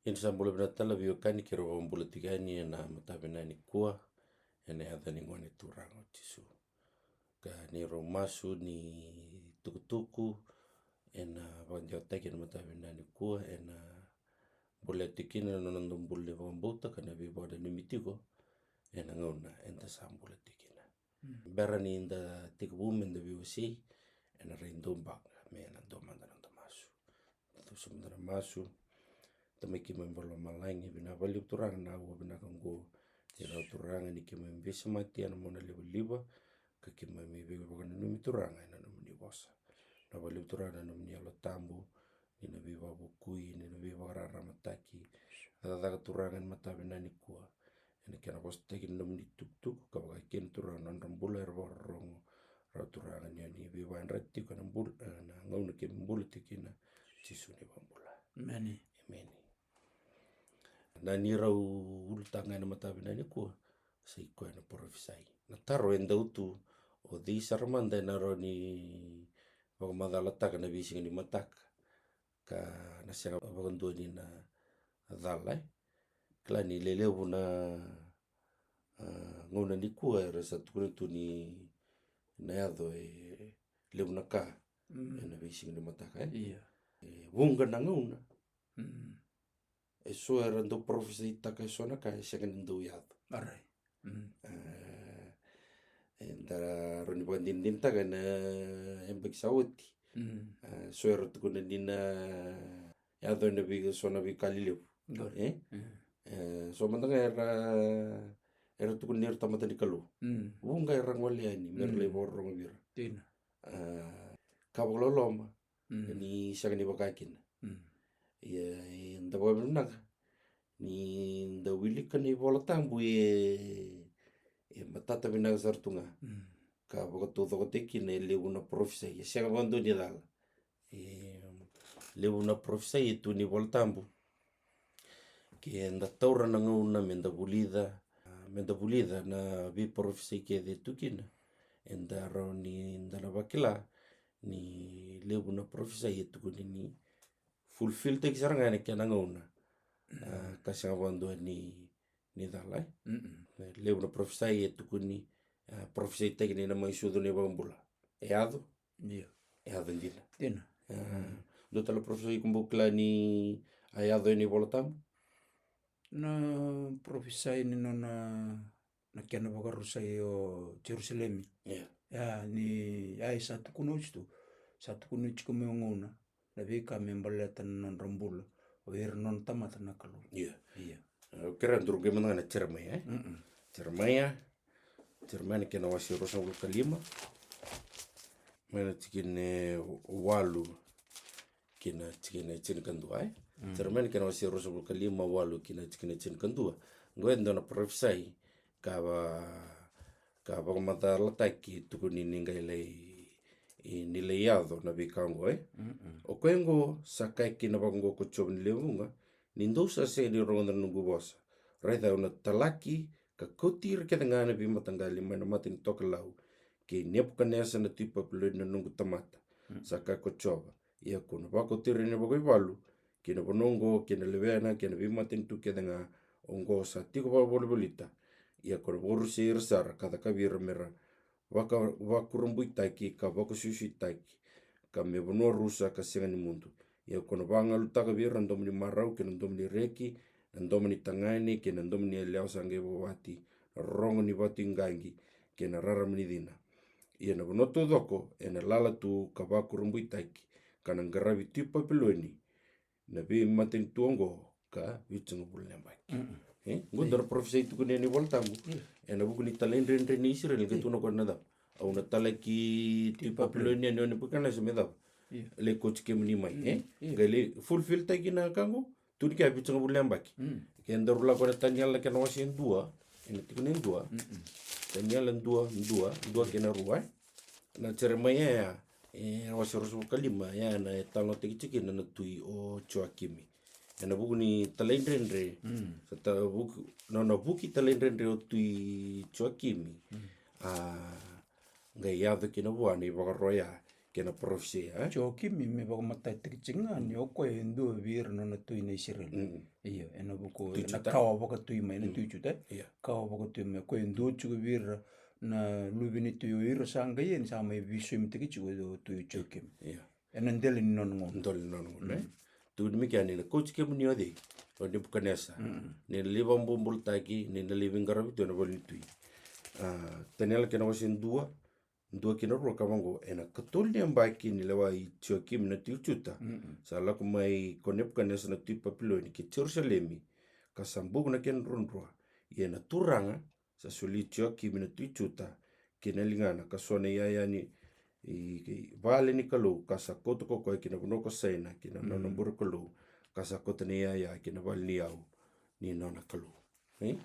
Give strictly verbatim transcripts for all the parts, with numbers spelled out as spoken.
Ia ni sa bula vinaka tale vei wekani kei rau vakabula tiko yani ena mataka vinaka nikua, ena yaca ni Gone Turaga o Jisu. Ka ni rau masu ni tukutuku ena vakadewataki ena mataka vinaka nikua, ena bula tiko kina na noda bula ni vakabauta ka na veivakananumi tiko ena gauna eda sa bula tiko kina. Bera ni da tekivu me da veiwasei, ena rai dau baka me na dua mada na noda masu. Dau sa mada na masu. Tamai keimami vakalomalagi, vinaka vakalevu Turaga na aua vinaka oqo. Ni rau Turaga ni keimami veisemati ena mona livaliva, ka keimami veivakananumi Turaga ena nomuni vosa. Vinaka vakalevu Turaga na nomuni Yalo Tabu, ni na veivakavukui, ni na veivakararamataki. A cakacaka Turaga ena mataka vinaka nikua. Ena kena vosataki na nomuni tukutuku ka vaka kina Turaga na nodra bula era vakarorogo. Rau Turaga ni oni veivayadrati tiko ena bula, ena gauna keimami bula tiko kina. Jisu ni vakabula. Emeni. Emeni. Na ni rau ulutaga ena mataka vinaka nikua, sa i koya na parofisai. Na taro e dau tu, o cei sara mada ena rawa ni vakamacalataka na veisiga ni mataka ka na sega vakadua ni na cala, e? Kila ni lelevu na, a, gauna nikua era sa tukuna tu ni na yaco e levu na ka ena veisiga ni mataka, e? Ia. E vuqa na gauna. E so era dau parofisaitaka e so na ka e sega ni dau yaco. Arai. E, eda rawa ni vakadinadinataka ena yabaki sa oti. E, so era tukuna ni na yaco ena vei, so na veika lelevu. E? E, so mada ga era, era tukuna ni ra tamata ni Kalou. Vuqa era gole yani me ra lai vakarorogo vei ira. Dina. E, ka vakaloloma. Ni sega ni vaka kina. Ia, e, da vakavinavinaka ni da wilika na iVola Tabu e, e matata vinaka sara tu ga. Ka vakataucokotaki kina e levu na parofisai. E sega vakadua ni cala. E levu na parofisai e tu ni Vola Tabu. Ke da taura na gauna me da vulica, a, me da vulica na veiparofisai kece e tu kina, eda rawa ni da na vakila ni levu na parofisai e tukuni ni fulfiltaki sara ga ena kena gauna. A, ka sega vakadua ni, ni cala, e? E levu na parofisai e tukuni, a, parofisaitaki ni na mai sucu na iVakabula. E yaco? Io. E yaco dina. Dina. A, dua tale parofisai ko bau kila ni a yaco ena iVola Tabu? Na parofisai ni nona, na kena vakarusai o Jerusalemi. Ia. Ia, ni, ia, e sa tukuna oti tu. Sa tukuna oti ko me gauna na veika me baleta na nodra bula o ira na nona tamata na Kalou. Ia. Ia. Au kerea daru qai mada ga na Jeremaia, e? Jeremaia. Jeremaia na kena wase ruasagavulu ka lima, mai na tikina e walu ki na tikina e tinikadua, e? Jeremaia na kena wase ruasagavulu ka lima, walu ki na tikina e tinikadua. Qo e dua na parofisai ka va, ka vakamacalataki, tukuni ni qai lai, i, ni lai yaco na veika oqo, e? O koya oqo sa kaya kina vakaoqo ko Jiova ni lewe vuqa: Ni dou sa sega ni rogoca na noqu vosa, raica au na talaki ka kauti ira kece ga na veimataqali mai na mata ni tokalau, kei Nepukanesa na tui Papiloni na noqu tamata. Sa kaya ko Jiova: Ia kau na vakauti ira ena vakaivalu ki na vanua oqo, kei na lewena kei na veimatanitu kece ga oqo sa tiko vakavolivolita. Ia kau na vakarusai ira sara ka cakavi ira me ra vaka, vakurabuitaki ka vakasuisuitaki, ka me vanua rusa ka sega ni mudu. Ia kau na vagalutaka vei ira na domo ni marau kei na domo ni reki, na domo ni tagane kei na domo ni yalewa sa qai vakawati, na rorogo ni vatu iqaqi kei na rarama ni cina. Ia na vanua taucoko ena lala tu ka vakurabuitaki, ka na qaravi tui Papiloni na veimatanitu oqo ka vitusagavulu na yabaki. E? Qo dua na parofisai tukuni ena iVola Tabu ena vuku ni talaidredre ni Isireli, qai tukuna ko na cava? Au na talaki tui Papiloni yani o Nepukanesa me cava? Lai kauti kemuni mai, e? Qai lai fulfiltaki na ka qo. Tu ni kea vitusagavulu na yabaki. Ke daru lako ena Taniela na kena wase e dua, ena tikina e dua. Taniela dua, dua, dua kei na rua, e? Na Jeremaia ya, e, wase ruasagavulu ka lima, ya na e talanoataki tiko kina na tui o Joakimi. Ena vuku ni talaidredre, sa ta vuku, na nona vuki talaidredre o tui Joakimi. A, qai yaco kina vua na ivakaro ya, kei na parofisai, e? Joakimi me vakamatatataki tiko ga ni o koya e dua vei ira na nona tui na Isireli. Mm. Io, ena vuku, tui ena Juta. Kawa vakatui mai, ena tui Juta, e? Io. Kawa vakatui mai, o koya e dua tiko vei ira na luve ni tui, o ira sa qai yani sa mai veisomitaki tiko o tui Joakimi. Io. Ena dela ni nona gauna. Dela ni nona gauna, e? Mm. Tukuni mai kea ni na kauti kemuni o cei? O Nepukanesa. Mm. Ni na lai vakabobulataki, ni na lai veiqaravi tu ena vale ni tui. A, Taniela kena wase dua, dua ki na rua ka vaqo, ena katolu ni yabaki ni lewa i Joakimi na tui Juta, mm-mm, sa lako mai ko Nepukanesa na tui Papiloni ki Jerusalemi, ka sa buku na kena druadrua. Ia na Turaga sa soli Joakimi na tui Juta ki na ligana, ka so na iyaya ni, i, i vale ni Kalou, ka sa kauta ko koya ki na vanua ko Saina, ki na nona, mm, bure Kalou, ka sa kauta na iyaya ki na vale ni yau ni nona Kalou. E?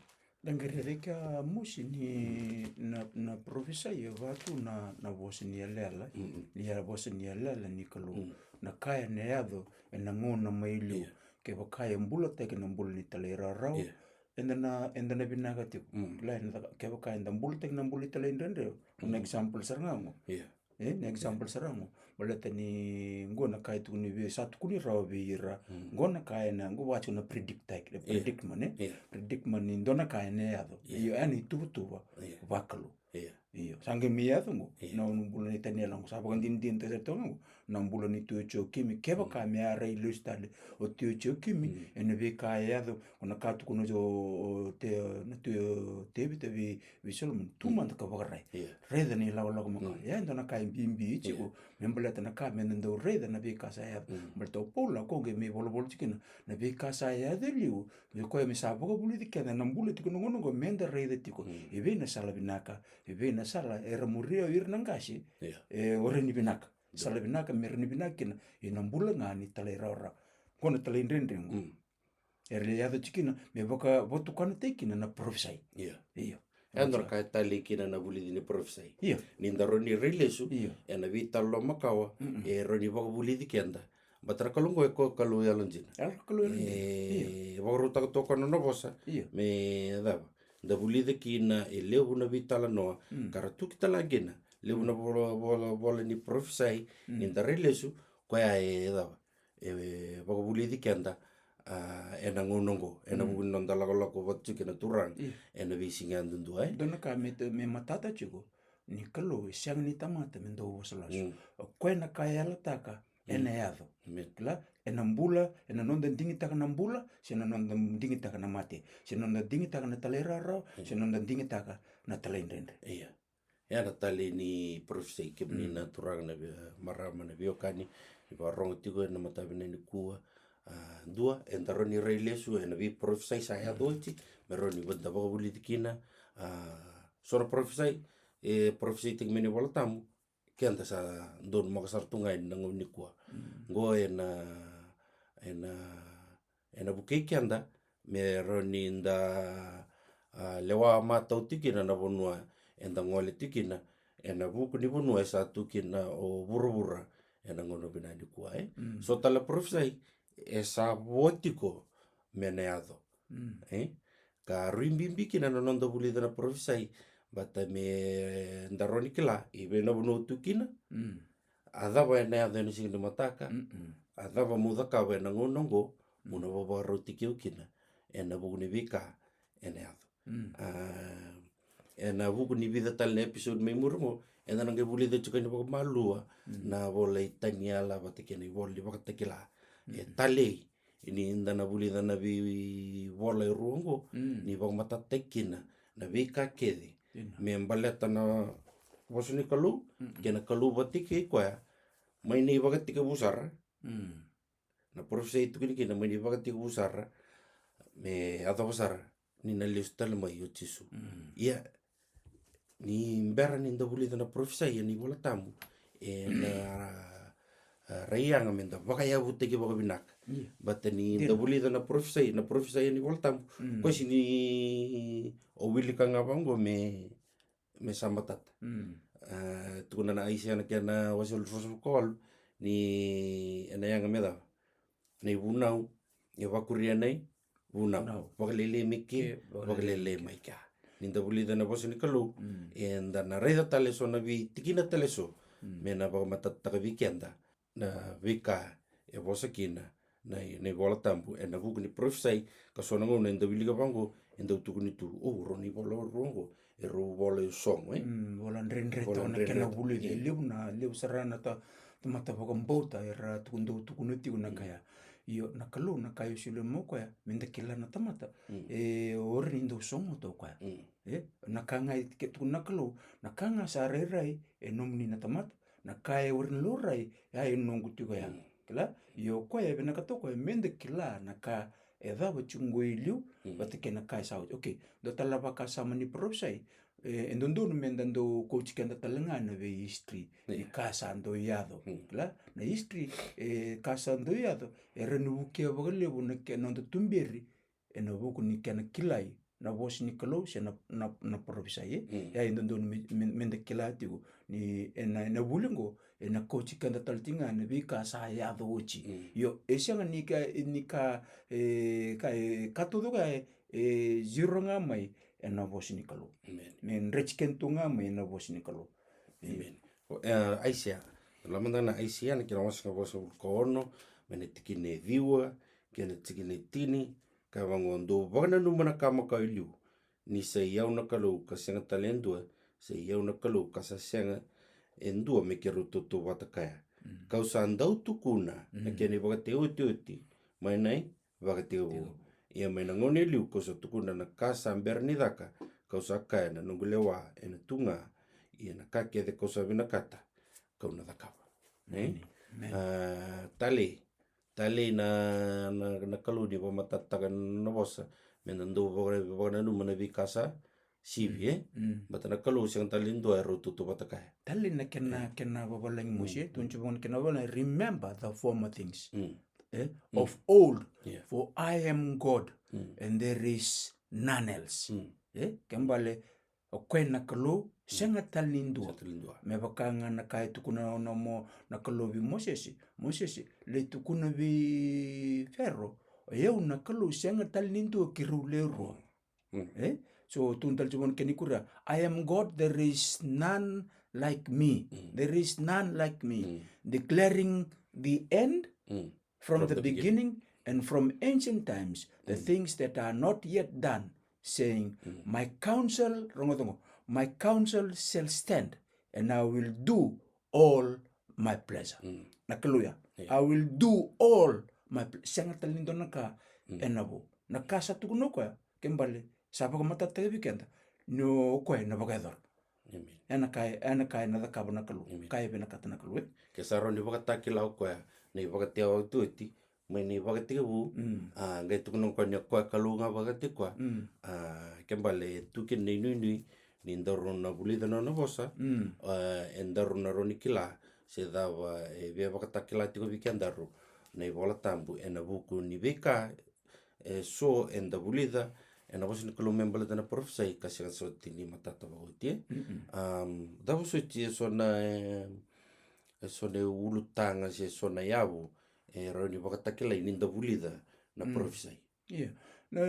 Da qai raica eke, a, Mosi, ni na, na parofisai e vaka tu na, na vosa ni yalayala, mm-mm, ni ya vosa ni yalayala ni Kalou. Mm. Na ka ena yaco ena gauna mai liu. Io. Kevaka e bulataki na bula ni talairawarawa, io, eda na, eda na vinaka tiko. Mm. Kila, eda, kevaka eda bulataki na bula ni talaidredre, na, mm, example sara ga qo. Io. E, na example, io, sara qo. Baleta ni qo na ka e tukuni vei, sa tukuni rawa vei ira. Mm. Qo na ka ena, qo vaka tiko na predict taki, io, predictment, e? Io. Predictment ni dua na ka ena yaco. Io. Io, ena ituvatuva, io, vakalou. Io. Io. Sa qai mai yaco qo. Io. Na nona bula nei Taniela qo, sa vakadinadinataki sara toka qo na bula ni tui Joakimi. Kevaka, mm, me a rai lesu tale o tui Joakimi, mm, ena veika e yaco, o na ka tukuna o, o Te-, na tui o Tevita vei, vei Solomoni, tu, mm, mada ka vakarai. Io. Raica na ilakolako makawa. Io. Ia e dua na ka e bibi tiko, io, me baleta na ka meda dau raica na veika sa yaco. Mm. Baleta o Paula qo qai mai volavola tiko kina na veika sa yaco e liu, vei koya me sa vakavulici keda na bula tiko na gauna qo meda raica tiko. Mm. E vei na sala vinaka, e vei na sala era muria o ira na qase, io, e warai ni vinaka. Io. Sala vinaka me rawa ni vinaka kina, ena bula ga ni talairawarawa. Qo na talaidredre qo. Mm. Era lai yaco tiko kina me vaka, vakatukanataki kina na parofisai. Io. Io. E dua na ka e talei kina na vulici ni parofisai. Io. Ni da rawa ni rai lesu, io, ena veitalanoa makawa, mm-mm, e rawa ni vakavulici keda. Baleta na Kalou qo e ko Kalou yalodina. E Kalou yalodina. E, io, vakarautaka toka na nona vosa. Io. Me cava? Da vulica kina e levu na veitalanoa, mm, ka ra tu ki tale ga kina. Levu, mm, na vola, vola, vola ni parofisai, mm, ni da rai lesu, koya e cava? E vakavulici keda, a, ena gauna oqo, ena, mm, vuku ni noda lakolako vata tiko kei na Turaga, io, ena veisiga yadudua, e? Dua na ka me, me matata tiko, ni Kalou e sega ni tamata me dau vosa lasu. Mm. O koya na ka e yalataka, mm, ena yaco. Amen. Kila, ena bula, ena noda digitaka na bula, se na noda digitaka na mate, se na noda digitaka na talairawarawa, mm, se na noda digitaka na talaidredre. Io. Ia na talei ni parofisai, kemuni, mm, na turaga, na vei-, marama, na veiwekani, ni vakarorogo tiko ena mataka vinaka nikua. A, dua, eda rawa ni rai lesu ena veiparofisai sa yaco oti, me rawa ni da vakavulici kina. A, so na parofisai e parofisaitaki mai na iVola Tabu, keda sa donumaka sara tu ga ena gauna nikua. Mm. Qo ena, ena, ena vukei keda me rawa ni da, a, lewa matau tiko kina na vanua eda gole tiko kina, ena vuku ni vanua e sa tu kina o vuravura ena gauna vinaka nikua, e? Mm. So tale na parofisai e sa vo tiko me na yaco. Mm. E? Ka rui bibi kina na noda vulica na parofisai, baleta me da rawa ni kila i vei na vanua o tu kina, mm, a cava ena yaco ena siga ni mataka, mm-mm, a cava mo cakava ena gauna oqo, mo na, mm, vavakarauti keu kina ena vuku ni veika ena yaco. Mm. A, ena vuku ni vica tale na episode mai muri qo, eda na qai vulica tiko yani vakamalua, mm, na ivola i Taniela vata kei na ivola ni Vakatakila. E, mm, talei ni da na vulica na veivola e rua oqo, mm, ni vakamatatataki kina na veika kece, ina, me baleta na vosa ni Kalou, mm-mm, kei na Kalou vata kei koya, mai na ivakatekivu sara. Mm. Na parofisai e tukuni kina mai na ivakatekivu sara me yacova sara ni na lesu tale mai o Jisu. Mm. Ia, ni bera ni da vulica na parofisai ena iVola Tabu, eda, a, rai yaga me da vakayavutaki vakavinaka. Io. Baleta ni, dina, da vulica na parofisai, na parofisai ena iVola Tabu, mm, koya sega ni o wilika ga vaqo me, me sa matata. Mm. A, tukuna na Aisea na kena wase ruasagavulu ka walu, ni ena yaga me cava? Na ivunau e vakuria na ivunau. Vunau. Vakalailai mai ke, ke, vakalailai, vakalailai mai kea. Ni da vulica na vosa ni Kalou, mm, eda na raica tale so na veitikina tale so, me na vakamatatataka vei keda na veika e vosa kina na, na iVola Tabu ena vuku ni parofisai. Ka so na gauna e dau wilika vaqo, e dau tukuni tu, o, rau na ivola rua oqo, e rau vola e sogo, e? Mm, vola dredre, vola toka na dredre kena toka. Vulici. E levu na, levu sara na ta, tamata vakabauta era tuku, dau tukuna tiko na kaya. Io, na Kalou na kaya, o solia mai o koya me da kila na tamata. E ori ni dau sogo toka o koya. E, na ka ga e ke tukuna na Kalou, na ka ga sa rairai e nomuni na tamata, na ka e ori ni laurai, ya e noqu tiko ya. Kila? Io, o koya e vinakata o koya me da kila na ka e cava tiko qo i liu, vata kei na ka e sa oti. Okay, dua tale na vakasama ni parofisai, e, e dodonu me da dau kauti keda tale ga na vei history, ni ka sa dau yaco. Kila? Na history, e, ka sa dau yaco, e rawa ni vukea vakalevu na ke, noda tuberi, ena vuku ni kena kilai na vosa ni Kalou se na, na, na parofisai, e? Ya e dodonu me, me, me da kila tiko ni ena, ena vuli qo, ena kauti keda tale tiko ga na veika sa yaco oti. Io, e sega ni ka, ni ka, e, ka, e, ka taucoko ya e, e zero ga mai ena vosa ni Kalou. Me dreti keda tu ga mai ena vosa ni Kalou. Amen. O, e, Aisea. Lako mada na Aisea, na kena wase ga vasagavulu ka ono, mai na tikina e ciwa kei na tikina e tini, ka vaqo: Dou vakananuma na ka makawa e liu, ni sa i au na Kalou ka sega tale e dua, sa i au na Kalou ka sa sega e dua me keirau tautauvata kaya. Kau sa dau tukuna na kena ivakatekivu oti, mai na ivakatekivu. Ia mai na gauna e liu kau sa tukuna na ka sa bera ni caka, kau sa kaya, na noqu lewa ena tu ga, ia na ka kece kau sa vinakata kau na cakava. E? Amen. Amen. A, talei, talei na, na, na Kalou ni vakamatatataka na vosa, me da dau vaka, vakananuma na veika sa sivi, e? Bata na Kalou sega tale ni dua e rau tautauvata kaya. Talei na kena, kena vavalagi mosi, e? Tukuna tiko vaqo na kena vavalagi, remember the former things, e? Of old, for I am God, and there is none else. E? Kena ibalebale, o koya na Kalou, sega tale ni dua. Sega tale ni dua. Me vaka ga na ka e tukuna na mo, na Kalou vei Mosese. Mosese, lai tukuna vei Fero, o yau na Kalou, sega tale ni dua, keirau le rua. E? So, tukuna tale tiko vaqo na kena ikuri, I am God, there is none like me. There is none like me. Declaring the end from the beginning, and from ancient times, the things that are not yet done, saying, my counsel, rogoca qo, my counsel shall stand, and I will do all my pleasure. Na Kalou ya. I will do all my ple-, sega tale ni dua na ka ena vo. Na ka sa tukuna o koya, kena ibalebale, sa vakamatatataki vei keda ni o koya ena vakayacora. Amen. Ena ka, ena ka ena cakava na Kalou. Amen. Ka e vinakata na Kalou, e? Ke sa rawa ni vakatakila o koya na ivakatekivu oti, mai na ivakatekivu, a, qai tukuna o koya ni o koya Kalou ga vakataki koya. A, kena ibalebale, e tu kina na inuinui ni daru na vulica na nona vosa, a, edaru na rawa ni kila se cava e via vakatakila tiko vei kedaru na iVola Tabu ena vuku ni veika e so eda vulica ena vosa ni Kalou me baleta na parofisai ka sega soti ni matata vakaoti, e? Am, cava soti e so na, e, e so na ulutaga se so na yavu e rawa ni vakatakilai ni da vulica na parofisai? Io. Na,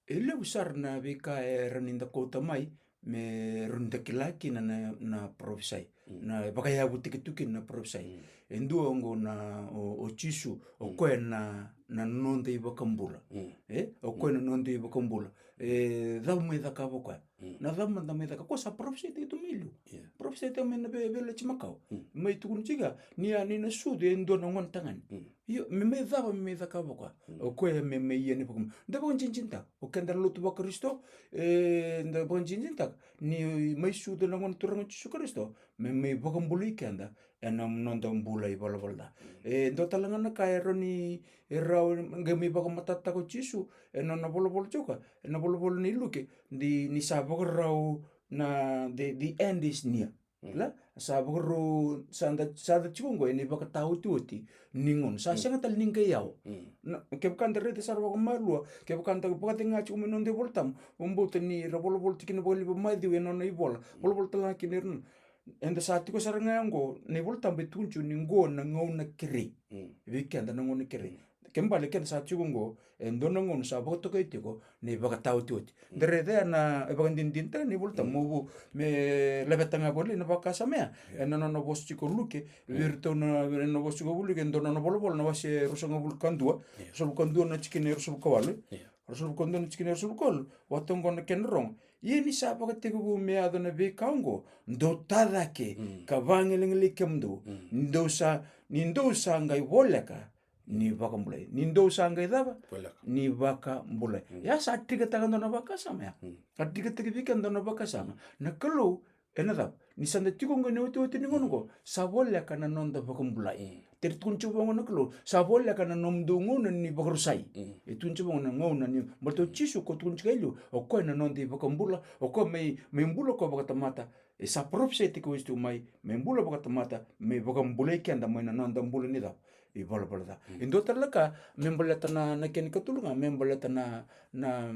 e levu sara na veika e rawa ni da kauta mai me rawa ni da kila kina na, na parofisai. Na vakayavutaki tu kina na parofisai. E dua oqo na, o, o Jisu, o koya na, na noda iVakabula. E? O koya na noda iVakabula. E cava mai cakava o koya? Na cava mada mai cakava? O koya sa parofisaitaki tu mai liu. Parofisaitaki mai na vei, veiyalayalati makawa. Mai tukuni tiko ni a, ni na sucu e dua na gonetagane. Io, me mai cava, me mai cakava o koya? O koya me mai ia na iVakabula. Da vakadinadinataka, o keda na lotu vaKarisito, e, da vakadinadinataka ni mai sucu na Gone Turaga o Jisu Karisito me mai vakabulai keda ena noda bula ivalavala ca. E dua tale ga na ka e rawa ni, e rawa ni qai mai vakamatatataka o Jisu ena nona volavola tiko, ena volavola nei Luke, ni, ni sa vakarau na, the, the end is near. Kila, sa vakarau, sa da, sa da tiko oqo ena ivakataotioti ni gauna. Sa sega tale ni qai yawa. Na, kevaka da raica sara vakamalua, kevaka da vakacega tiko mai na noda iVolatabu, vakabauta ni ra volavola tiko kina vakalevu o Maciu ena nona ivola. Volavola tale ga kina ira na, eda sa tiko sara ga oqo, na iVolatabu e tukuna tiko ni oqo na gauna kerei. Vei keda na gauna kerei. Ke bale keda sa tiko oqo, e dua na gauna sa vakatokai tiko na ivakataotioti. Da raica ya na ivakadinadinataka ni volatabu, mo vu me laveta ga voli na vakasama ya. Ena nona vosa tiko Luke, vei iratou na, ena vosa tiko Luke, e dua na nona volavola na wase ruasagavulu ka dua, ruasagavulu ka dua na tikina e ruasagavulu ka walu. Ruasagavulu ka dua na tikina e ruasagavulu ka walu, vata oqo na kena rogo. Ia ni sa vakatekivu me yaco na veika oqo, dou ta cake ka vagilagilai kemudou, ni dou sa, ni dou sa qai voleka ni vakabulai. Ni dou sa qai cava? Voleka. Ni vakabulai. Ya sa trikataka dua na vakasama ya. Ka trikataki vei keda dua na vakasama. Na Kalou, ena cava? Ni sa da tiko oqo ena iotioti ni gauna oqo, sa voleka na noda vakabulai. Tere tukuni tiko vaqo na Kalou, sa voleka na nomudou gauna ni vakarusai. E tukuni tiko vaqo na gauna ni, baleta o Jisu ko tukuni tiko e liu, o koya na noda iVakabula, o koya mai, mai bula ko vakatamata, e sa parofisaitaki oti tu mai, mai bula vakatamata, mai vakabulai keda mai na noda bula ni cava? Ivalavala ca. E dua tale na ka, me baleta na, na kena ikatolu ga, me baleta na, na,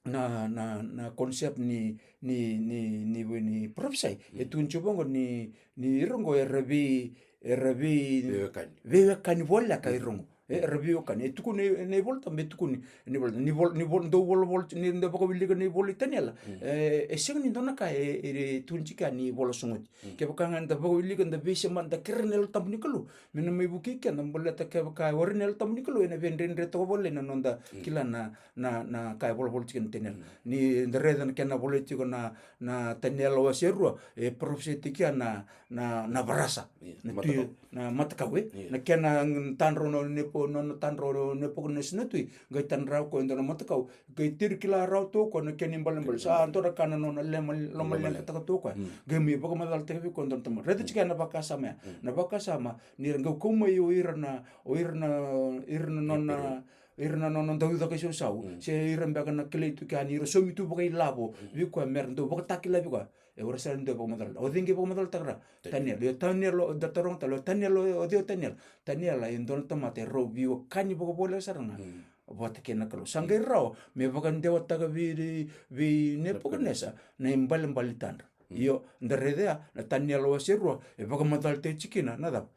na, na, na concept ni, ni, ni, ni, ni parofisai. E tukuni tiko vaqo ni, ni ira oqo era vei, era vei, veiwekani, veiwekani voleka ira oqo. E, era veiwekani. E tukuni, e, na iVolatabu, e tukuni, ni vol-, ni vol-, ni vol-, dou volavola, ni da vakawilika na ivola i Taniela. E, e sega ni dua na ka, e, e, e tukuni tiko ni vola sogoti. Kevaka ga da vakawilika, da veisema, da kerea na Yalo Tabu ni Kalou me na mai vukei keda, baleta kevaka e warai na Yalo Tabu ni Kalou, ena veidredre toka voleka na noda kila na, na, na ka e volavola tiko na Taniela. Ni da raica na kena volai tiko na, na Taniela wase rua, e parofisaitaki ya na, na, na varasa. Na tui, na matakau, e? Na kena tadra o Nepo-, na, na tadra o Nepukanesa na tui, qai tadra o koya e dua na matakau, qai tiri kila rawa tu o koya na kena ibalebale. Sa dua na ka na nona lema, lomaleqataka tu o koya. Qai mai vakamacalataki vei koya e dua na tamata. Raica tiko ya na vakasama ya. Na vakasama, ni ra qai kau mai o ira na, o ira na, ira na nona, ira na nona daucaka isausau. Se ira beka na kilai tu kea ni ra saumi tu vakailavo vei koya me ra dau vakatakila vei koya. E warai sara ni dau vakamacalataka. O cei qai vakamacalataka ra? Taniela. Io, Taniela, da taroga tale, o Taniela, o cei o Taniela? Taniela e dua na tamata e rau veiwekani vakavoleka sara ga vata kei na Kalou. Sa qai rawa me vakadewataka vei, vei Nepukanesa na ibalebale ni tadra. Io, da raica ya na Taniela wase rua, e vakamacalataki tiko kina na cava?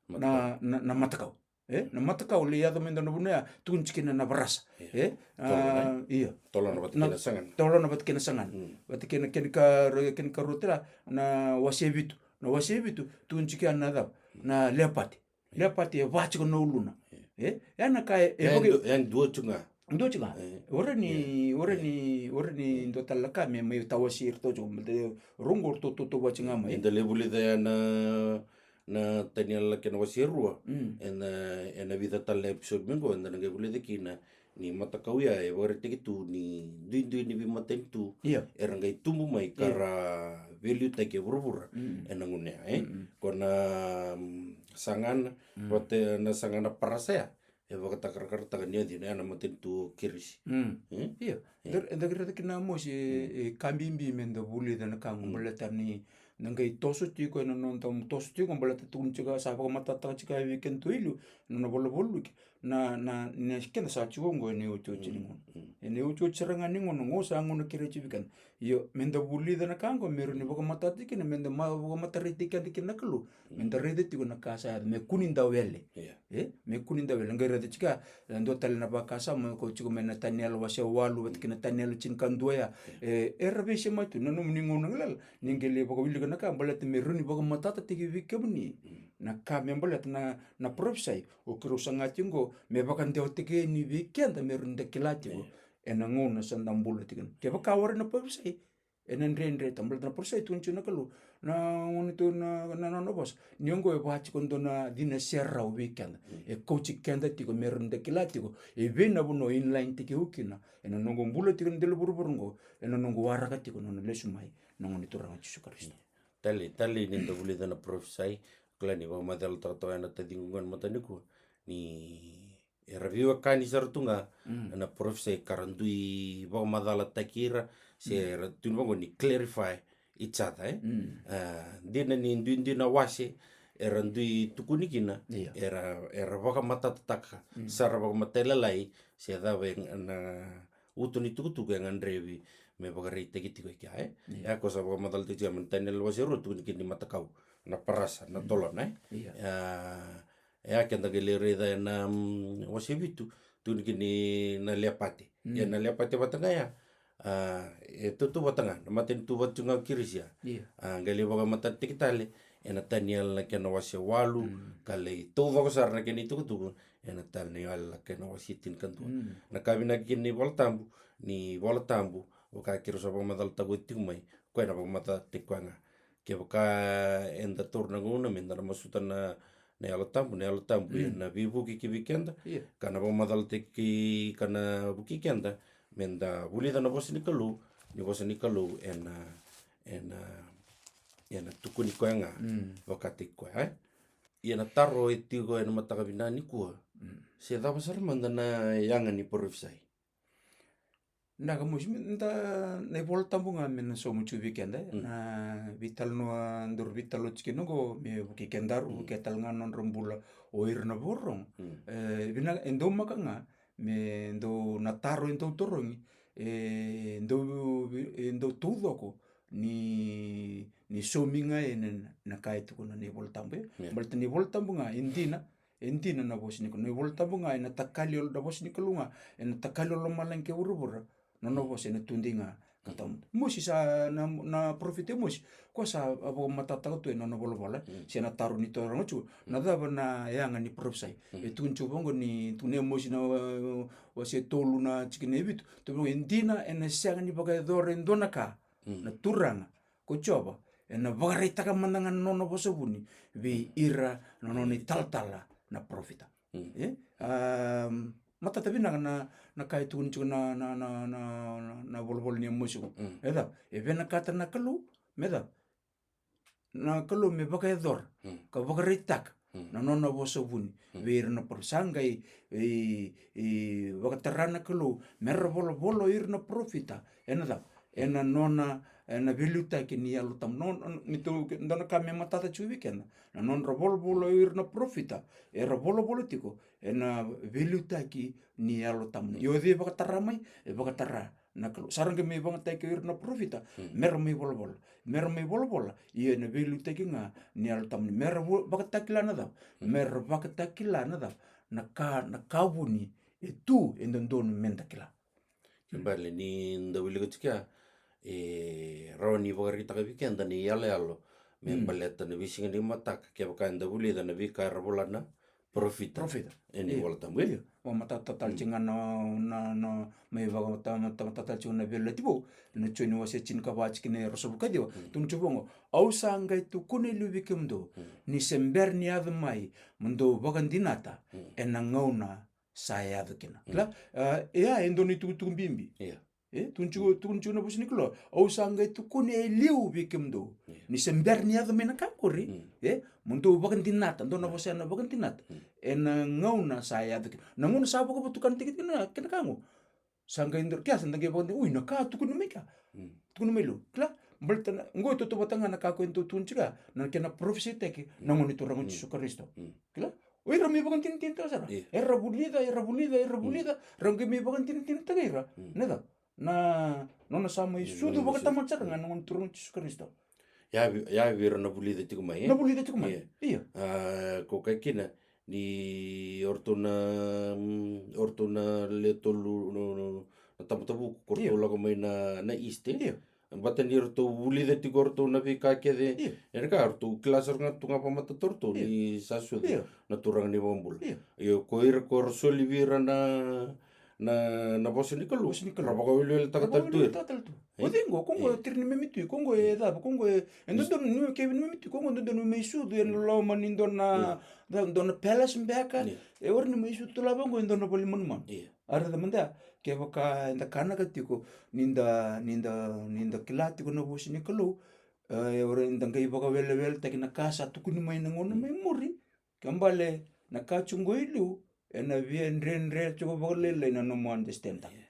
Na, na, na matakau. E, na matakau lai yaco mai dua na vanua ya, tukuni tiko kina na varasa. E, tolona vata kei na sagana. Tolona vata kei na sagana. Vata kei na, kena ka, kena karua tale, na wase vitu. Na wase vitu, tukuni tiko ya na cava? Na lepati. Lepati e va tiko na uluna. E, ya na ka e, e, e dua tiko ga. Dua tiko ga. Warai ni, warai ni, warai ni dua tale na ka me mai tawasei iratou tiko, baleta rau qo ratou tautauvata tiko ga mai. Eda lai vulica ya na na Taniela kena wase rua. Ena, ena vica tale na episode me qo, eda na qai vulica kina ni matakau ya e vakaraitaki tu ni duidui ni veimatanitu era qai tubu mai ka ra veiliutaki e vuravura ena gauna ya, e? Ko na, mm, sagana, vata na sagana parasa ya. E vakatakarakarataka ni yaco na matanitu o Kirisi. Io. Eda, eda raica kina Mosi, e, e ka bibi me da vulica na ka qo baleta ni na qai toso tiko ena noda, toso tiko baleta tukuni tiko sa vakamatatataka tiko vei keda tu e liu na nona volavola Luke. Na, na, na keda sa tiko qo ena iotioti ni gauna. Ena iotioti sara ga ni gauna qo sa gauna kerei tiko vei keda. Io, me da vulica na ka qo me rawa ni vakamatatataki kina, me da ma-, vakamataraitaki keda kina na Kalou. Me da raica tiko na ka sa yaco, me kua ni da wele. E, me kua ni da wele. Qai raica tiko ya, e dua tale na vakasama, ko tiko mai na Taniela wase walu, vata kei na Taniela tinikadua ya. E, era veisema tu, na nomuni gauna galala, ni qai lai vakawilika na ka, baleta me rawa ni vakamatatataki vei kemuni na ka me baleta na, na parofisai o keirau saga tiko qo, me vakadewataki yani vei keda me rawa ni da kila tiko ena gauna sa da bula tiko kina. Kevaka warai na parofisai, ena dredre, baleta na parofisai tukuni tiko na Kalou. Na gauna tu na, na, na nona vosa. Ni oqo e vaka tiko dua na cina serau vei keda. E kauti keda tiko me rawa ni da kila tiko e vei na vanua e inline tiko kina ena noqu bula tiko ena dela vuravura oqo, ena noqu waraka tiko na nona lesu mai na Gone Turaga o Jisu Karisito. Talei, talei ni da vulica na parofisai, kila ni vakamacalataka toka ena taciqu qo ena mataka nikua, ni era veiwekani sara tu ga na parofisai ka ra dui vakamacalataki ira, se ra tukuni vaqo ni clarify each other, e? A, dina ni duidui na wase era dui tukuni kina, era, era vakamatatataka sara vakamatailalai se cava e na uto ni tukutuku e gadrevi me vakaraitaki tiko e kea, e? Ia ko sa vakamacalataki tiko mai na Taniela wase rua, tukuni kina ni matakau, na parasa, na tolona, e? A, E a keda qai lai raica ena, mm, wase vitu, tukuni kina na lepate. Mm. Ia na lepate vata ga ya, a, e tautauvata ga na matanitu vata tiko ga o Kirisi ya. Io. A, qai lai vakamatatataki tale ena Taniela na kena wase walu, mm, ka lai taucoko sara na kena itukutuku ena Taniela na kena wase tinikadua. Mm. Na ka vinaka kina na iVola Tabu, ni Vola Tabu, vaka keirau sa vakamacalataka oti tiko mai, koya na vakamatatataki koya ga. Kevaka eda taura na gauna meda na masuta na, na Yalo Tabu, na Yalo Tabu, mm, ena veivuke ki vei keda, io, ka na vakamacalataki, ka na vukei keda meda vulica na vosa ni Kalou, ni vosa ni Kalou ena, ena, ena tukuni koya ga, mm, vakataki koya, e? Ia na taro e tiko ena mataka vinaka nikua, mm, se cava sara mada na yaga ni parofisai? Na ka mosi, me da, na iVola Tabu ga me na sauma tiko vei keda, mm, na veitalanoa daru veitalanoa tiko kina oqo, me vukei kedaru, mm, vukei tale ga na nodra bula o ira na vakarorogo. Mm. E, vinaka, e dau maka ga, me dau na taro e dau tarogi, e dau, e dau taucoko ni, ni saumi ga yani na, na ka e tukuna na iVola Tabu, e. Yeah. Baleta na iVola Tabu ga e dina, e dina na vosa ni Kalou. Na iVola Tabu ga ena takali, na vosa ni Kalou ga ena takali o lomalagi kei vuravura. Na nona vosa ena tudei ga ka tawamudu. Mosi sa, na, na parofita e Mosi, koya sa a vakamatatataka tu ena nona volavola, mm, se na taro ni taroga tu, na cava na yaga ni parofisai. Mm. E tukuni tu vaqo ni, tukuna e Mosi na, e, wase tolu na tikina e vitu. Tukuna vaqo, e dina ena sega ni vakayacora e dua na ka, mm, na Turaga ko Jiova, ena vakaraitaka mada ga na nona vosa vuni vei ira na nona italatala na parofita. Mm. E? Am, matata vinaka na, na ka e tukuni tiko na, na, na, na, na volavola ni Mosi qo. Mm. E cava? E vinakata na Kalou, me cava? Na Kalou me vakayacora, mm, ka vakaraitaka, mm, na nona vosa vuni, mm, vei ira na parofita. Sa qai, e, e, vakatara na Kalou me ra volavola o ira na parofita ena cava? Ena nona, ena veiliutaki ni Yalo Tabu. No, no, ni tou, dua na ka me matata tiko vei keda, na nodra volavola o ira na parofita, era volavola tiko ena veiliutaki ni Yalo Tabu. Io, cei e vakatara mai? E vakatara na Kalou. Sa ra qai mai vakayagataki o ira na parofita, mm, me ra mai volavola. Me ra mai volavola, ia ena veiliutaki ga ni Yalo Tabu. Me ra vo-, vakatakila na cava? Mm. Me ra vakatakila na cava? Na ka, na ka vuni e tu, e dodonu me da kila. Ke bale ni da wilika tiko ya, e rawa ni vakaraitaka vei keda na iyaloyalo me, mm, baleta na veisiga ni mataka, kevaka eda vulica na veika era vola na parofita. Parofita. Ena, io, iVola Tabu, e? Io. Vakamatata tale, mm, tiko ga na, na, na, mai vakamatata, matata tale tiko na Veiyalayalati Vou, na Joni wase tinikava tikina e ruasagavulu ka ciwa. Mm. Tukuna tiko vaqo, au sa qai tukuna e liu vei kemudou, mm, ni se bera ni yaco mai mo dou vakadinata, mm, ena gauna sa yaco kina. Mm. Kila, a, e a, e dua na itukutuku bibi. Io. E, tukuna tiko, tukuna tiko na vosa ni Kalou. Au sa qai tukuna e liu vei kemudou. Io. Ni se bera ni yaco mai na ka qori. Mm. E, mo dou vakadinata, dua na vosa ya na vakadinata. Mm. Ena gauna sa yaco kina. Na gauna sa vakavotukanataki kina, kina ka qo. Sa qai dua, kea sa da qai vakadinata. Ui, na ka tukuni mai kea. Mm. Tukuni mai liu. Kila, baleta na, qo e tautauvata ga na ka ko e dau tukuni tiko ya. Na kena parofisaitaki, mm, na Gone Turaga o, mm, Jisu Karisito. Mm. Kila, o ira mai vakadinadinataka sara. Io. Era vulica, era vulica, era, mm, vulica. Ra qai mai vakadinadinataka ira. Mm. Na cava? Na nona sa mai, io, sucu, nona mai sucu vakatamata sara ga na Gone Turaga o Jisu Karisito. Yavi, yavi ira na vulica tiko mai, e? Na vulica tiko mai. Io. Io. A, ko kaya kina ni o ratou na, mm, o ratou na le tolu, no, no, na tabu tabu, ko ratou, io, lako mai na, na East, e? Io. Baleta ni ratou vulica tiko o ratou na veika kece. Io. Ena ka ratou kila sara ga tu ga vakamatata o ratou, io, ni sa sucu, io, na Turaga ni iVakabula. Io. Io, ko ira ko ra soli vei ira na, na, na vosa ni Kalou. Vosa ni Kalou. Ra vakaweleweletaka tale tu ira. Vakaweleweletaka tale tu. E? O cei qo, ko qo, io, tiri ni memi tui, ko qo e cava, ko qo e, e dodonu ni, kevaka ni memi tui, ko qo e dodonu ni mai sucu ena loma ni dua na, io, da, dua na palace beka. Io. E warai ni mai sucu tu la vaqo e dua na vale manumanu. Io. A raica mada, kevaka eda kanaka tiko ni da, ni da, ni da kila tiko na vosa ni Kalou, e, ora eda qai vakaweleweletaki na ka sa tukuni mai na gauna mai muri, ke bale na ka tiko qo i liu, ena via dredre tiko vakalailai na nomu understand-taka. Io.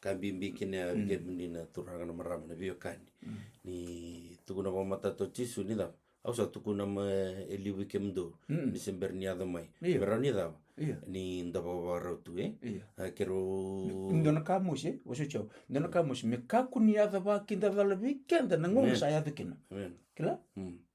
Ka bibi kina ya, mm, vei kemuni na turaga, na marama, na veiwekani. Mm. Ni tukuna vakamatata o Jisu ni cava? Au sa tukuna mai e liu vei kemudou ni se bera ni yaco mai. Io. Me rawa ni cava? Io. Ni da vakavakarau tu, e? Io. A, keirau... Dua na ka mosi, e? Vosoti au. Dua na ka mosi, me kakua ni yaco vakidacala vei keda na gauna sa yaco kina. Amen. Kila?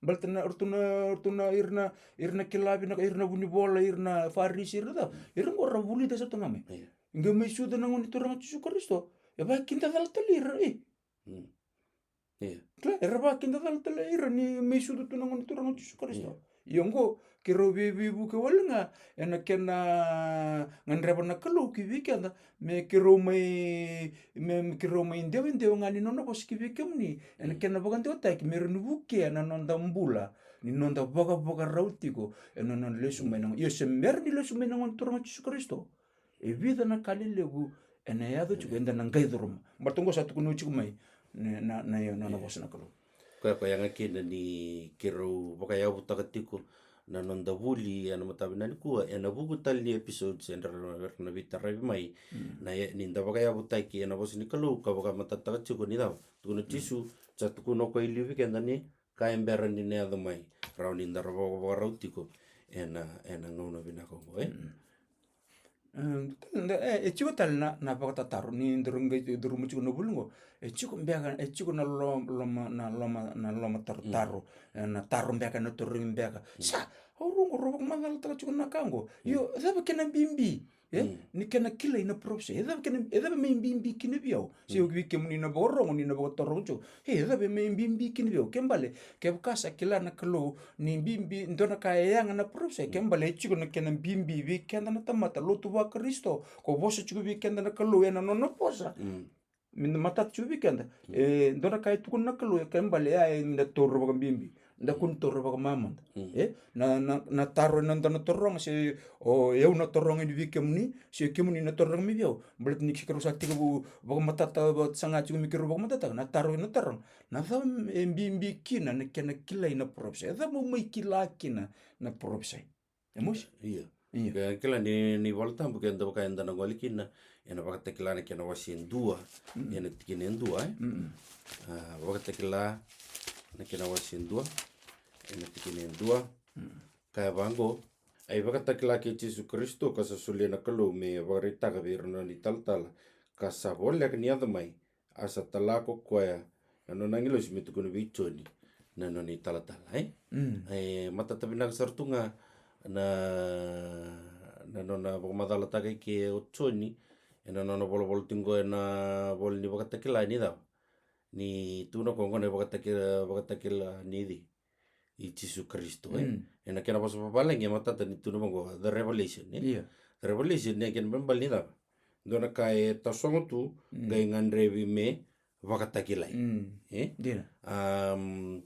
Baleta na, ratou na, ratou na, ira na, ira na kila vinaka, ira na vunivola, ira na Farisi, ira na cava. Ira qo ra vulica sara tu ga mai. Io. Qai mai sucu na Gone Turaga o Jisu Karisito. E vakidacala tale ira, e. Io. Kila, era vakidacala tale ira ni mai sucu tu na Gone Turaga o Jisu Karisito. Io. Io qo, keirau vei, veivuke wale ga ena kena gadreva na Kalou ki vei keda, me keirau mai, me, me keirau mai dewadewa ga ni nona vosa ki vei kemuni, ena kena vakadewataki, me rawa ni vukea na noda bula, ni noda vakavakarau tiko ena nona lesu mai na Gone. Io, se bera ni lesu mai na Gone Turaga o Jisu Karisito. E vica na ka lelevu ena yaco tiko, eda na qai curuma. Baleta qo sa tukuni tiko mai na, na, na, na, na vosa na Kalou. Koya, koya ga kina ni keirau vakayavutaka tiko na noda vuli ena mataka vinaka nikua, ena vuku tale ni episodes era na veitaravi mai. Na, ni da vakayavutaki ena vosa ni Kalou ka vakamatatataka tiko ni cava. Tukuna o Jisu, sa tukuna o koya e liu vei keda ni ka e bera ni na yaco mai, rawa ni da ra vakavakarau tiko ena, ena gauna vinaka oqo, e? E, e tiko tale na, na vakatataro ni daru qai curuma tiko na vuli qo. E tiko beka, e tiko na lo-, loma, na loma, na loma tarotaro, e, na taro beka na tarogi beka. Sa, au rau qo rau vakamacalataka tiko na ka qo. Io, e cava kena bibi? E? Ni kena kilai na parofisai. E cava kena, e cava mai bibi kina vei au? Se o vei kemuni na vakarogo, ni na vakataroga tiko. E, e cava mai bibi kina vei au? Ke bale, kevaka sa kila na Kalou ni bibi, dua na ka e yaga na parofisai. Ke bale, e tiko na kena bibi vei keda na tamata lotu vaKarisito. Ko vosa tiko vei keda na Kalou ena nona vosa. Me da matata tiko vei keda. E, dua na ka e tukuna na Kalou, e ke bale, e, e, da taura vakabibi. Da kua ni taura vakamamada. E, na, na, na taro ena dua na taroga, se o, e au na taroga ni vei kemuni, se kemuni na taroga mai vei au. Baleta ni keirau sa tekivu vakamatata vata saga tiko me keirau vakamatataka. Na taro ena taroga. Na cava e bibi kina na kena kilai na parofisai. E cava mo mai kila kina na parofisai. E mosi? Io. Io. Ke kila ni, ni Vola Tabu ke da vaka eda na gole kina, ena Vakatakila na kena wase e dua, ena tikina e dua, e? A, Vakatakila na kena wase e dua, ena tikina e dua. Kaya vaqo, a iVakatakila kei Jisu Karisito ka sa solia na Kalou me vakaraitaka vei ira na nona italatala, ka sa voleka ni yaco mai, a sa tala ko koya na nona agilosi me tukuna vei Joni na nona italatala, e? E matata vinaka sara tu ga na, na nona vakamacalataka i ke o Joni ena nona volavola tiko ena vola ni Vakatakila ni cava? Ni tukuna ko qo na Vakatakila, Vakatakila ni cei? I Jisu Karisito, e? Ena kena vosa vavalagi e matata ni tukuna vaqo, the revelation, e? Io. The revelation, e kena ibalebale ni cava? Dua na ka e tasogo tu, qai gadrevi me vakatakilai. E? Dina. Am,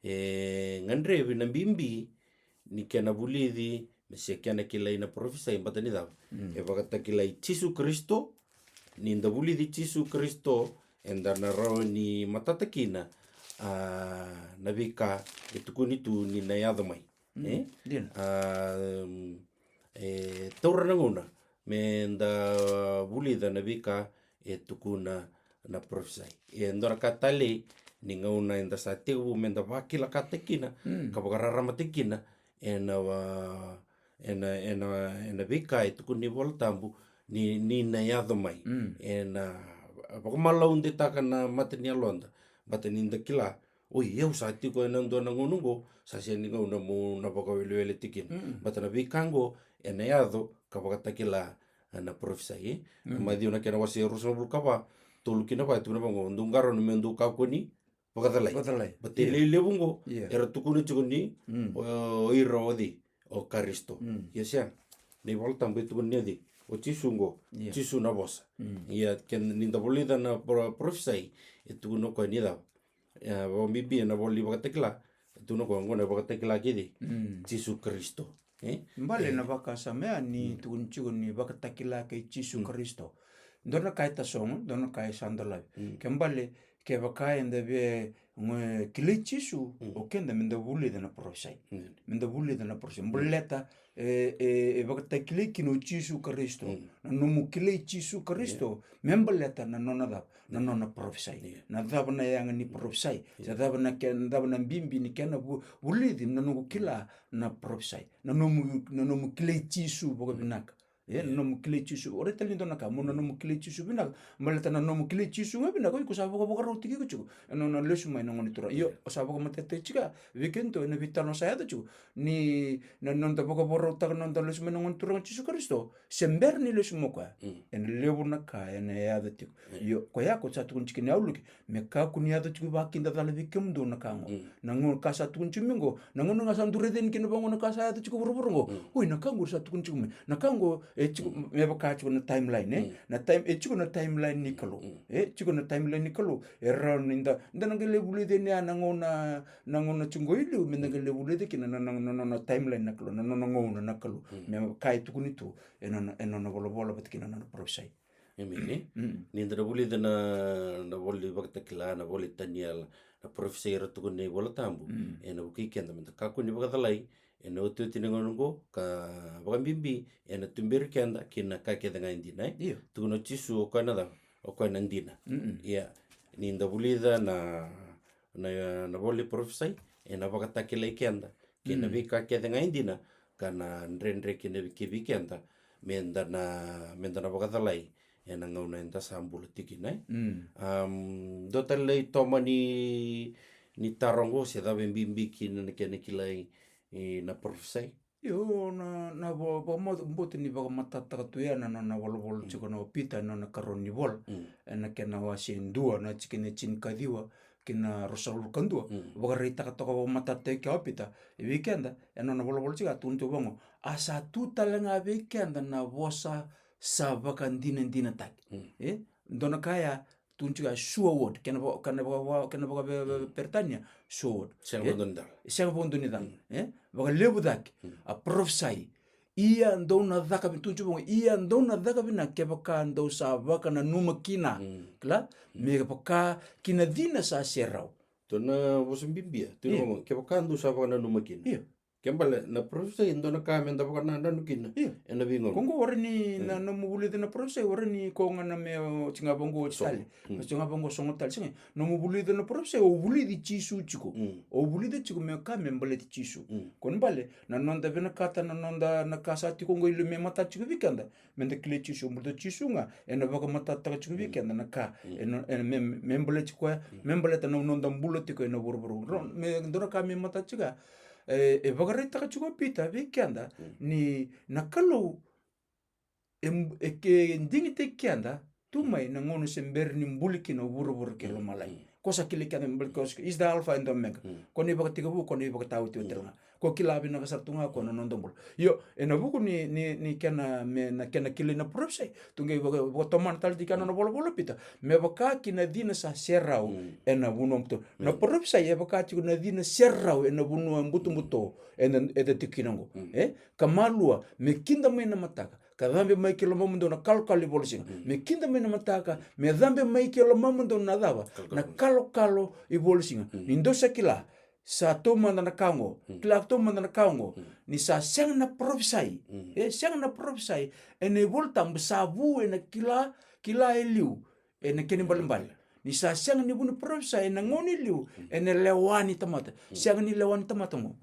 e gadrevi na bibi ni kena vulici, me se kena kilai na parofisai, baleta ni cava? E vakatakilai Jisu Karisito, ni da vulici Jisu Karisito, eda na rawa ni matata kina, a, na veika e tukuni tu ni na yaco mai. E? Dina. A, e taura na gauna me da vulica na veika e tukuna na parofisai. E dua na ka talei ni gauna eda sa tekivu me da vakilakataki kina, ka vakararamataki kina, ena, a, ena, ena, ena veika e tukuni Vola Tabu ni, ni na yaco mai. Ena vakamalaudetaka na mata ni yaloda, baleta ni da kila, oi, au sa tiko ena dua na gauna oqo, sa sega ni gauna mo na vakawelewele tiko kina. Baleta na veika oqo ena yaco ka vakatakila na parofisai, e? Maciu na kena wase ruasagavulu ka va, tolu ki na va, e tukuna vaqo, dou qarauna me dou kakua ni vakacalai. Vakacalai. Baleta e lewe levu oqo era tukuna tiko ni o, o ira o cei? O Karisito. Ia sega. Na iVola Tabu e tukuna ni o cei? O Jisu oqo. Jisu na vosa. Ia ke ni da vulica na pro-, parofisai, e tukuna o koya ni cava? E, vakabibi ena vola ni Vakatakila, e tukuna o koya oqo na Vakatakila kei cei? Jisu Karisito. E? Bale na vakasama ya ni tukuni tiko ni Vakatakila kei Jisu Karisito. Dua na ka e tasogo, dua na ka e sa dolavi. Ke bale, kevaka eda via kilai Jisu, o keda meda vulica na parofisai. Meda vulica na parofisai baleta e, e, e vakatakilai kina o Jisu Karisito. Na nomu kilai Jisu Karisito me baleta na nona cava? Na nona parofisai. Na cava na yaga ni parofisai? Se cava na ke, na cava na bibi ni kena vu, vulici na noqu kila na parofisai? Na nomu, na nomu kilai Jisu vakavinaka. E, na nomu kilai Jisu, o rai tale ni dua na ka, mo na nomu kilai Jisu vinaka, baleta na nomu kilai Jisu ga vinaka, iko sa vakavakarau tiko iko tiko ena nona lesu mai na Gone Turaga. Io, o sa vakamatatataka tiko vei keda ena veitalanoa sa yaco tiko ni na noda vakavakarautaka na noda lesu mai na Gone Turaga Jisu Karisito, se bera ni lesu mai o koya, ena levu na ka ena yaco tiko. Io, koya ko sa tukuni tiko ni auluki, me kakua ni yaco tiko vakidacala vei kemudou na ka oqo. Na gauna ka sa tukuni tiko mai oqo, na gauna ga sa dau raica yani kina vaqo na ka sa yaco tiko vuravura oqo. Oi, na ka oqo sa tukuni tiko mai. Na ka oqo e tiko me vaka tiko na timeline, e? Na time, e tiko na timeline ni Kalou. E tiko na timeline ni Kalou. E rawa ni da, da na qai lai vulica yani ya na gauna, na gauna tiko oqo i liu, meda qai lai vulica kina na, na, na, na, na timeline na Kalou, na, na, na gauna na Kalou. Me vaka e tukuni tu e nona, e nona volavola vata kina na nona parofisai. Emeni. Ni da na vulica na, na vola ni Vakatakila, na vola i Taniela, na parofisai era tukuna na iVola Tabu, ena vukei keda meda kakua ni vakacalai ena otioti ni gauna oqo, ka vakabibi ena tuberi keda ki na ka kece ga e dina, e? Io. Tukuna o Jisu o koya na cava? O koya na dina. Ia, ni da vulica na, na, na vola ni parofisai, ena vakatakilai keda kei na veika kece ga e dina, ka na dredre kina vei, kei vei keda, meda na, meda na vakacalai ena gauna eda sa bula tiko kina, e? Am, dua tale na itoma ni, ni taro oqo, se cava e bibi kina na kena kilai, e, na parofisai? Io, na, na va, va, boto ni vakamatatataka tu ya na, na, na volavola tiko na o Pita, na, na karua ni vola. Ena kena wase e dua, na tikina e tinikaciwa ki na ruasagavulu ka dua. Vakaraitaka toka vakamatata tiko o Pita vei keda, ena nona volavola tiko, a tukuna tiko vaqo: A sa tu tale ga vei keda na vosa sa vakadinadinataki. E? Dua na ka ya, tukuna tiko a sure word, kena va, kena va, va, kena vaka ve, ve, Peritania, sure word. Sega vakadua ni cala. Sega vakadua ni cala. E? Vakalevu cake. A parofisai. Ia dou na caka vi, tukuna tiko vaqo, ia dou na caka vinaka kevaka dou sa vakananuma kina. Kila? Me vaka ki na cina sa serau. Dua na vosa bibi ya. Tukuna vaqo, kevaka dou sa vakananuma kina. Io. Ke bale, na parofisai e dua na ka meda vakanananu kina. Io. Ena veigauna. Ko oqo warai ni na nomu vulica na parofisai, warai ni ko ga na me oti ga vaqo oti tale. Oti ga vaqo sogo tale. Sega. Nomu vulica na parofisai, o vulici Jisu tiko. O vulica tiko me ka me baleti Jisu. Kena bale, na noda vinakata, na noda, na ka sa tiko oqo i liu me matata tiko vei keda. Meda kilai Jisu, baleta o Jisu ga ena vakamatatataka tiko vei keda na ka. Ena, ena me, me baleti koya, me baleta na noda bula tiko ena vuravura. Me dua na ka me matata tiko ya. E, e vakaraitaka tiko o Pita vei keda ni na Kalou e, e ke digitaki keda tu mai na gauna se bera ni buli kina o vuravura kei lomalagi. Ko sa kilai keda me baleti koya, is the Alpha and Omega. Ko na ivakatekivu, ko na ivakataotioti tale ga. Ko kila vinaka sara tu ga ko na noda bula. Io, ena vuku ni, ni, ni kena, me na kena kilai na parofisai, tu qai vaka, vakatomana tale tiko na nona volavola o Pita. Me vaka ki na cina sa serau ena vanua buto. Na parofisai e vaka tiko na cina serau ena vanua butobuto eda, eda tiko kina oqo. E? Ka malua, me kida mai na mataka, ka cabe mai ki lomamudou na kalokalo ivolasiga. Me kida mai na mataka, me cabe mai ki lomamudou na cava? Na kalokalo ivolasiga. Ni dou sa kila, sa taumada na ka oqo. Kila taumada na ka oqo. Ni sa sega na parofisai. E, sega na parofisai ena iVola Tabu, sa vu ena kila, kila e liu ena kena ibalebale. Ni sa sega ni vu ni parofisai ena gauna e liu, ena lewa ni tamata. Sega ni lewa ni tamata oqo.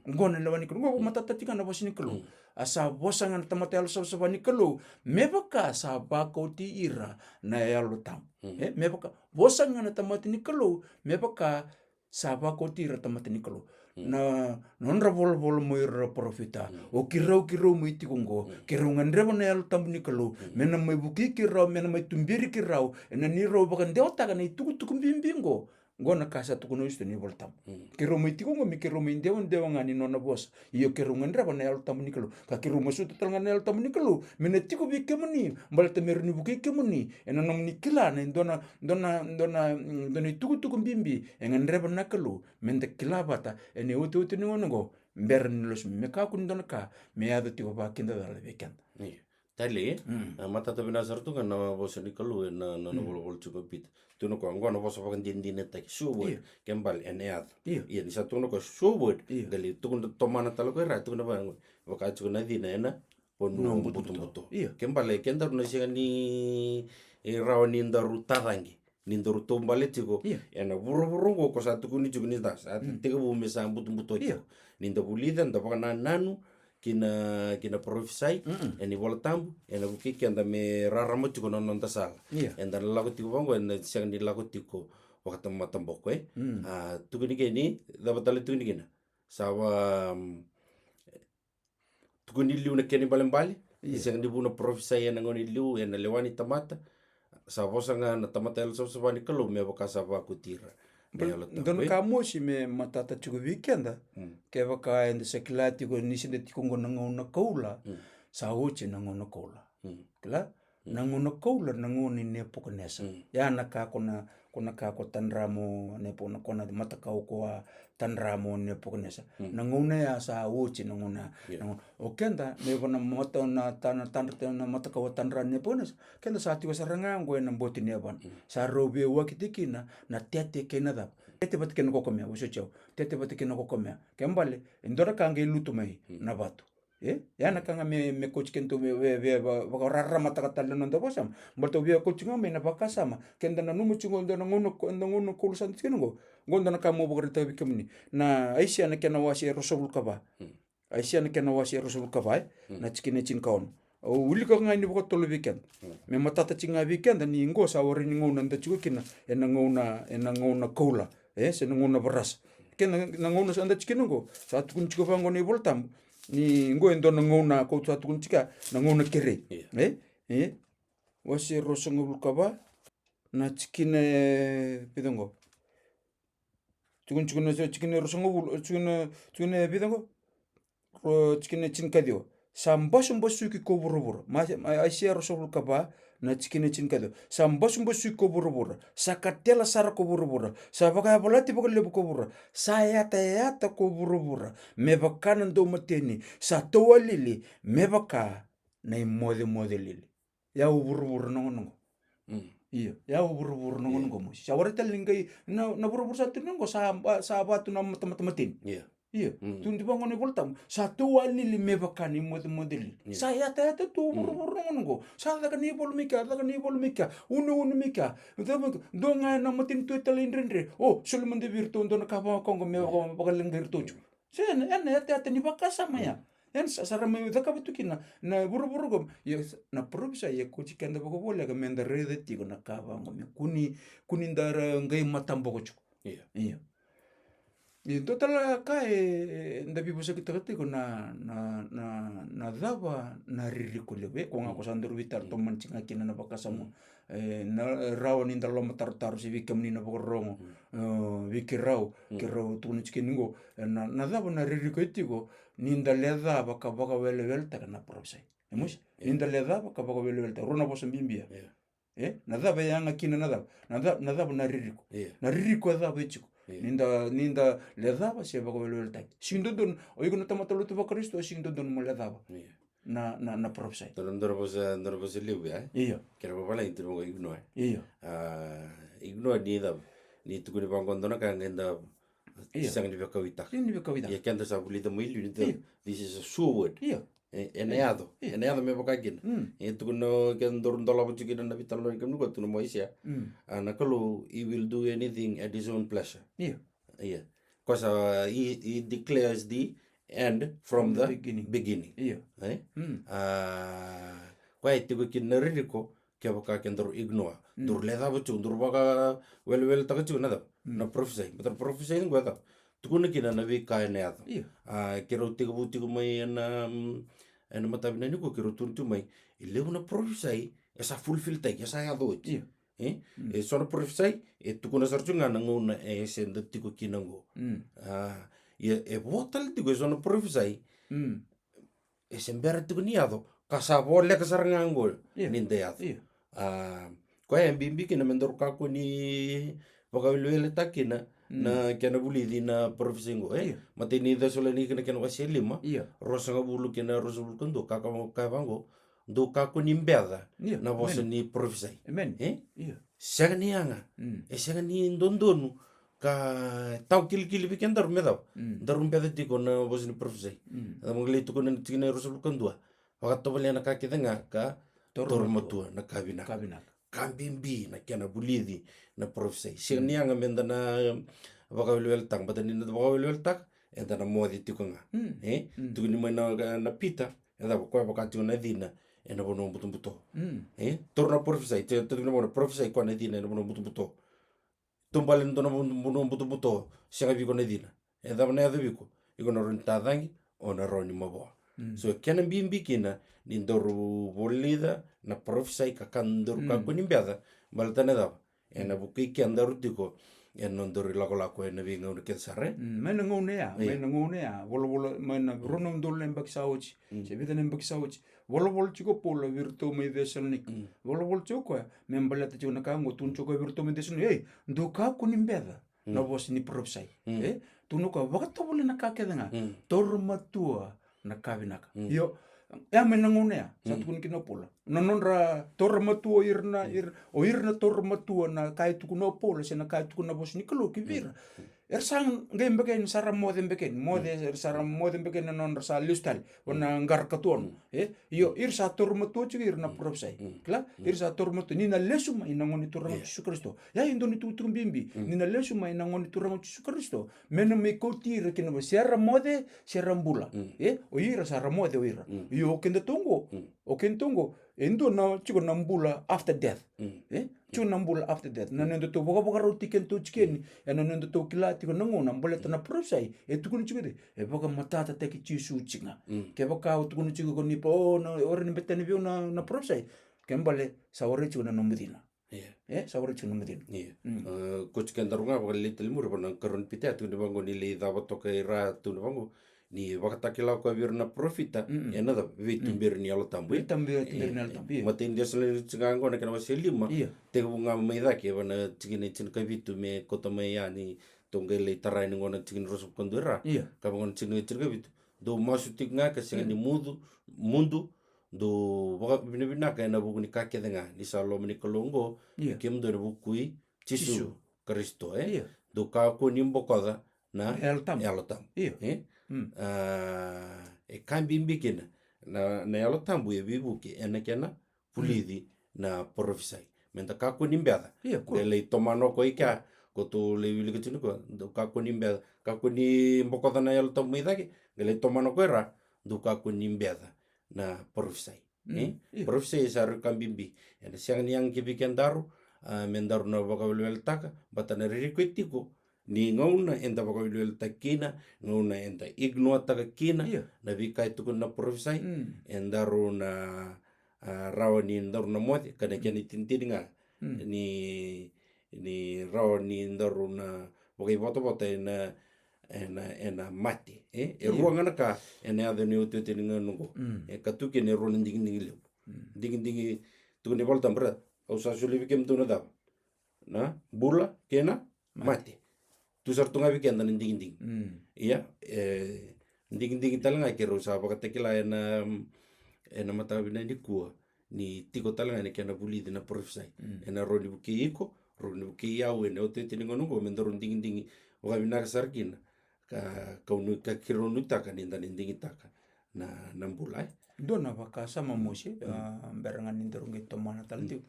Oqo na lewa ni Kalou. Oqo matata tiko ga na vosa ni Kalou. A sa vosa ga na tamata yalo savasava ni Kalou, me vaka sa vakauti ira na Yalo Tabu. E, me vaka, vosa ga na tamata ni Kalou, me vaka sa vakauti ira tamata ni Kalou. Na, nodra volavola mo ira parofita. O keirau, keirau mai tiko oqo. Keirau gadreva na Yalo Tabu ni Kalou. Me na mai vukei keirau, me na mai tuberi keirau. Ena neirau vakadewataka na itukutuku bibi oqo. Oqo na ka sa tukuna o Jisu ena iVola Tabu. Keirau mai tiko oqo me keirau mai dewadewa ga ni nona vosa. Io, keirau gadreva na Yalo Tabu ni Kalou. Ka keirau masuta tale ga na Yalo Tabu ni Kalou me na tiko vei kemuni, baleta me rawa ni vukei kemuni ena nomuni kila na dua na, dua na, dua na, mm, dua na itukutuku bibi e gadreva na Kalou me da kila vata ena iotioti ni gauna oqo, bera ni lesu mai, me kakua ni dua na ka me yaco tiko vakidacala vei keda. Io. Tale, mm, a matata vinaka sara tu ga na vosa ni Kalou ena, na, na, mm, volavola tiko o Pita. Tukuna o koya, oqo na vosa vakadinadinataki, sure word. Io. Kena ibalebale ena yaco. Io. Ia, ni sa tukuna o koya sure word, io, qai lai tukuna, tomana tale o koya, ra tukuna vaka, vaka tiko na cina ena vanua butobuto. Butobuto. Io. Kena ibalebale, kedaru na sega ni, e, rawa ni daru tacaqe. Ni daru taubale tiko, io, ena vuravura oqo ko sa tukuni tiko ni da sa, mm, tekivu me sa butobuto tiko. Io. Ni da vulica, da vakanananu ki na, ki na parofisai, mm-mm, ena iVola Tabu, ena vukei keda me rarama tiko na noda sala. Io. Eda na lako tiko vaqo, eda sega ni lako tiko vakatamataboko, e? Mm. A, tukuni ke ni, cava tale tukuni kina? Sa va, mm, tukuni liu na kena ibalebale. Io. E sega ni vu na parofisai ena gauna e liu, ena lewa ni tamata. Sa vosa ga na tamata yalo savasava ni Kalou me vaka sa vakoti ira na Yalo Tabu. Dua na ka mosi me matata tiko vei keda, mm, kevaka eda sa kila tiko ni sa da tiko oqo na gauna koula, mm, sa oti na gauna koula. Mm. Kila? Mm. Na gauna koula, na gauna i Nepukanesa. Mm. Ya na ka ko na, ko na ka ko tadra mai o Nepu-, na, ko na matakau ko a tadra mai o Nepukanesa. Mm. Na gauna ya sa oti na gauna ya. Yeah. Na gauna. O keda, me vaka na mata-, na ta-, na tadra, na matakau a tadra Nepukanesa, keda sa tiko sara ga oqo ena boto ni yavana. Mm. Sa rau veiwaki tiko kina na tete kei na cava. Tete vata kei na kokomea, vosoti au. Tete vata kei na kokomea. Kena ibalebale, e dua na ka qai lutu mai, mm, na vatu. E? Ya na ka ga me, me kauti kedatou me, me, me va-, vakararamataka tale na noda vakasama. Baleta au via kauti ga mai na vakasama. Keda nanuma tiko oqo, dua na gauna ko-, na gauna koula sa da tiko kina oqo. Oqo dua na ka meu vakaraitaka vei kemuni. Na Aisea na kena wase e ruasagavulu ka va. Hmm. Aisea na kena wase e ruasagavulu ka va, e? Hmm. Na tikina e tinikaono. Au wilika ga yani vakatotolo vei keda. Hmm. Me matata tiko ga vei keda ni oqo sa warai ni gauna da tiko kina. Ena gauna, ena gauna koula. E, se na gauna varasa. Kei na, na gauna sa da tiko kina oqo, sa tukuni tiko vaqo na iVola Tabu. Ni oqo e dua na gauna, ko sa tukuni tiko, na gauna kerei. Io. E? E? Wase ruasagavulu ka va, na tikina e vica oqo. Tukuni tiko na tikina e ruasagavulu, tikina, tikina e vica oqo? Ro-, tikina e tinikaciwa. Sa basubasuki ko vuravura. Ma, ma, Aisea ruasagavulu ka va, na tikina e tinikaciwa. Sa basubasuki ko vuravura. Sa katela sara ko vuravura. Sa vakayavalati vakalevu ko vuravura. Sa yatayata ko vuravura. Me vaka na daumateni. Sa tauwalili. Me vaka na imocemoce lili. Ya o vuravura na gauna oqo. Mm. Io, ya o vuravura na gauna oqo, Moses. Sa warai tale ni qai, na, na vuravura sa tu na oqo, sa, sa vatu na mata, mata, mateni. Io. Io. Mm. Tukuni vaqo na iVola Tabu. Sa tauwalili me vaka na imocemoce lili. Io. Sa yatayata tu o vuravura na gauna oqo. Sa caka na ivalu mai kea, caka na ivalu mai kea. Uneune mai kea. Caka mai kea. Dua ga na matanitu e talaidredre. O, soli mada vei iratou dua na ka vaka oqo me vaka, vakaleqai iratou tiko. Se, ena, ena yatayata ni vakasama ya. Ena sa, sa ra mai cakava tu kina na vuravura qo. Ia, sa, na parofisai e kauti keda vakavoleka me da raica tiko na ka vaqo me kua ni, kua ni da ra qai mataboko tiko. Io. Io. E dua tale ka e, da veivosakitaka tiko na, na, na, na cava na ririko levu. E, ko ga ko sa daru veitaro tomani tiko ga kina na vakasama. Mm. E, na rawa ni da lomatarotaro se vei kemuni na vakarorogo, mm, e, vei keirau, mm, keirau tukuna tiko ni qo, e, na, na cava na ririko e tiko, ni da lecava ka vakaweleweletaka na parofisai. E, Moses? Io. Ni da lecava ka vakaweleweletaka, rua na vosa bibi ya. Io. E, na cava e yaga kina na cava? Na ca-, na cava na ririko? Io. Na ririko e cava e tiko? Io. Ni da, ni da lecava se vakaweleweletaki. Sigi dodonu, o iko na tamata lotu vaKarisito, sigi dodonu mo lecava. Io. Na, na, na parofisai. Dua na, dua na vosa, dua na vosa levu ya, e? Io. Kena vavalagi tu na ignore. Io. A, ignore ni cava? Ni tukuni vaqo dua na ka qai da, io, sega ni veikauwaitaka. Sega ni veikauwaitaka. Ia keda sa vulica mai liu ni da, io, this is a sure word. Io. E, ena, io, yaco. Io. Ena yaco me vaka kina. Mm. E tukuna keda daru dolava tiko kina na veitalanoa ni kemuni qo, tukuna mai Aisea. Mm. A, na Kalou, he will do anything at his own pleasure. Io. Ia. Ko sa, he, he declares the end from the beginning. From the beginning. Io. E? Mm. A, koya e tiko kina na ririko, kevaka kedaru ignore. Mm. Daru lecava tiko, daru vakaweleweletaka tiko na cava? Mm. Na parofisai. Baleta na parofisai qo e cava? Tukuna kina na veika ena yaco. Io. A, keirau tekivu tiko mai ena, mm, ena matavinaka nikua keirau tukuna tiko mai. E levu na parofisai, e sa fulfilltaki, e sa yaco oti. Io. E? Mm. E so na parofisai, e tukuna sara tiko ga na gauna e se da tiko kina qo. Mm. A, ia, e vo tale tiko e so na parofisai, mm, e se bera tiko ni yaco, ka sa voleka sara ga qo, io, ni da yaco. Io. A, koya e bibi kina me daru kakua ni vakaweleweletaka kina, mm, na kena vulici na parofisai qo, e? Io. Matai ni Cesalonaika na kena wase lima, io, ruasagavulu kei na ruasagavulu ka dua, ka, ka, ka vaqo, dou kakua ni beca Io, na vosa amen. Ni parofisai. Amen. E? Io. Sega ni yaga. Mm. E sega ni dodonu ka tau kilikili vei kedaru me cava? Mm. Daru beca tiko na vosa ni parofisai. Mm. Cava ga lai tukuna na tikina e ruasagavulu ka dua. Vakatovolea na ka kece ga ka Toro toro matua. Matua na ka vinaka. Ka vinaka. Ka bibi na kena vulici na parofisai. Sega ni yaga meda na vakaweleweletaka, bata ni na vakaweleweletaka, eda na moce tiko ga. Mm. E? Mm. Tukuni mai na, na Pita, e cava koya vaka tiko na cina ena vanua butobuto. Mm. E? Toro na parofisai, te, te tukuni mai na parofisai koya na cina ena vanua butobuto. Taubale na dua na vanua butobuto, sega vei iko na cina. E cava na yaco vei iko? Iko na rawa ni tacagi, o na rawa ni mavoa. Mm. So, kena bibi kina ni daru vulica na parofisai ka ka daru Mm. kakua ni beca, baleta na cava? Ena vukei kedaru tiko ena nodaru ilakolako ena veigauna kece sara, e? Mm, mai na gauna ya, Io. Mai na gauna ya, volavola, mai na rua na udolu na yabaki sa oti, Mm. se vica na yabaki sa oti, volavola tiko o Paula vei iratou mai Cesalonaika. Mm. Volavola tiko o koya me baleta tiko na ka oqo, tukuna tiko o koya vei iratou mai Cesalonaika, ei, dou kakua ni beca na Mm. vosa ni parofisai. Mm. E? Tukuna o koya, vakatovolea na ka kece ga. Mm. Toro matua na ka vinaka. Mm. Io, e a mai na gauna ya, sa Mm. tukuna kina o Paula. Na nodra toro matua o ira na, Mm. ira, o ira na toro matua na ka e tukuna o Paula, se na ka e tukuna na vosa ni Kalou ki vei ira. Mm. Era sa qai beka yani, sa ra moce beka yani. Moce, Mm. era sa ra moce beka yani na nodra sa lesu tale. Vua na qara ka tu ono. Mm. E? Io, ira sa toro matua tiko ira na Mm. parofisai. Mm. Kila? Mm. Ira sa toro matua. Ni na lesu mai na Gone Turaga o Io. Jisu Karisito. Ya e dua na itukutuku bibi. Mm. Ni na lesu mai na Gone Turaga o Jisu Karisito. Me na mai kauti ira kina va, se ra moce, se ra bula. Mm. E? O ira sa ra moce o ira. Mm. Io, o kedatou qo. Mm. O kedatou qo. E dua na, tiko na bula after death. Mm. E? Tiko na bula after death. Na nodatou vakavakarau tiko kedatou tiko yani. Ena nodatou kila tiko na gauna, baleta na parofisai. E tukuna tiko de. E vakamatatataki Jisu tiko ga. Mm. Kevaka o tukuna tiko ko ni pa, o, na, o ira ni betani vei au na, na parofisai. Ke bale, sa warai tiko na nomu cina. Io. E, sa warai tiko na nomu cina. Io. Mm. E, ko tiko kedaru ga, vakalelei tale muri, vua na karua ni Pita, tukuni vaqo ni lai cava toka i ra, tukuni vaqo. Ni vakatakila koya vei ira na parofita, Mm-mm. ena cava, veituberi ni Yalo Tabu, e? Veituberi, tuberi ni Yalo Tabu, io. Matai ni Cesalonaika tiko ga qo na kena wase lima, Io. tekivu ga mai cake, va na tikina e tinikavitu me kauta mai yani, tou qai lai tara yani qo na tikina e ruasagavulu ka dua i ra. Io. Ka va qo na tikina e tinikavitu. Dou masu tiko ga ka sega ni Mm. mudu, mudu, dou vakavinavinaka ena vuku ni ka kece ga, ni sa loma ni Kalou oqo, Io. kemudou ena vuku i Jisu Jisu. Karisito, e? Io. Dou kakua ni bokoca na Yalo Tabu. Yalo Tabu. Io. E? Mm. A, e ka bibi kina na, na Yalo Tabu e veivuke ena kena vulici Mm. na parofisai. Meda kakua ni beca. Io, kua. Qai lai tomana o koya i kea, ko tou lai wilika tiko nikua, dou kakua ni beca, kakua ni bokoca na Yalo Tabu mai cake, qai lai tomana o koya i ra, dou kakua ni beca na parofisai. Mm, E? Io. Parofisai e sa rui ka bibi. Ena sega ni yaga ki vei kedaru, a, me daru na vakaweleweletaka, baleta na ririko e tiko, ni gauna eda vakaweleweletaki kina, gauna eda ignore-taka kina, Io. na veika e tukuna na parofisai, Mm. edaru na, a, rawa ni daru na moce, ka na kena itinitini ga, Mm. ni, ni rawa ni daru na vakaivotavota ena, ena, ena mate, e? E Io. rua ga na ka, ena yaco ni otioti ni gauna oqo. Mm. E ka tu kina e rua na digidigi levu. Mm. Digidigi, tukuna na iVolatabu, ra, au sa solia vei kemudou na cava? Na bula kei na Mate. mate. Tu sara tu ga vei keda na digidigi. Mm. Ia, e, digidigi tale ga keirau sa vakatakila ena, ena mataka vinaka nikua, ni tiko tale ga na kena vulici na parofisai. Mm. Ena rawa ni vukei iko, rawa ni vukei au, ena otioti ni gauna oqo, me daru digidigi vakavinaka sara kina. Ka, kau nu-, ka keirau nuitaka ni da na digitaka na, na bula, e? Dua na vakasama mosi, Mm. a, bera ga ni daru qai tomana tale Mm. tiko.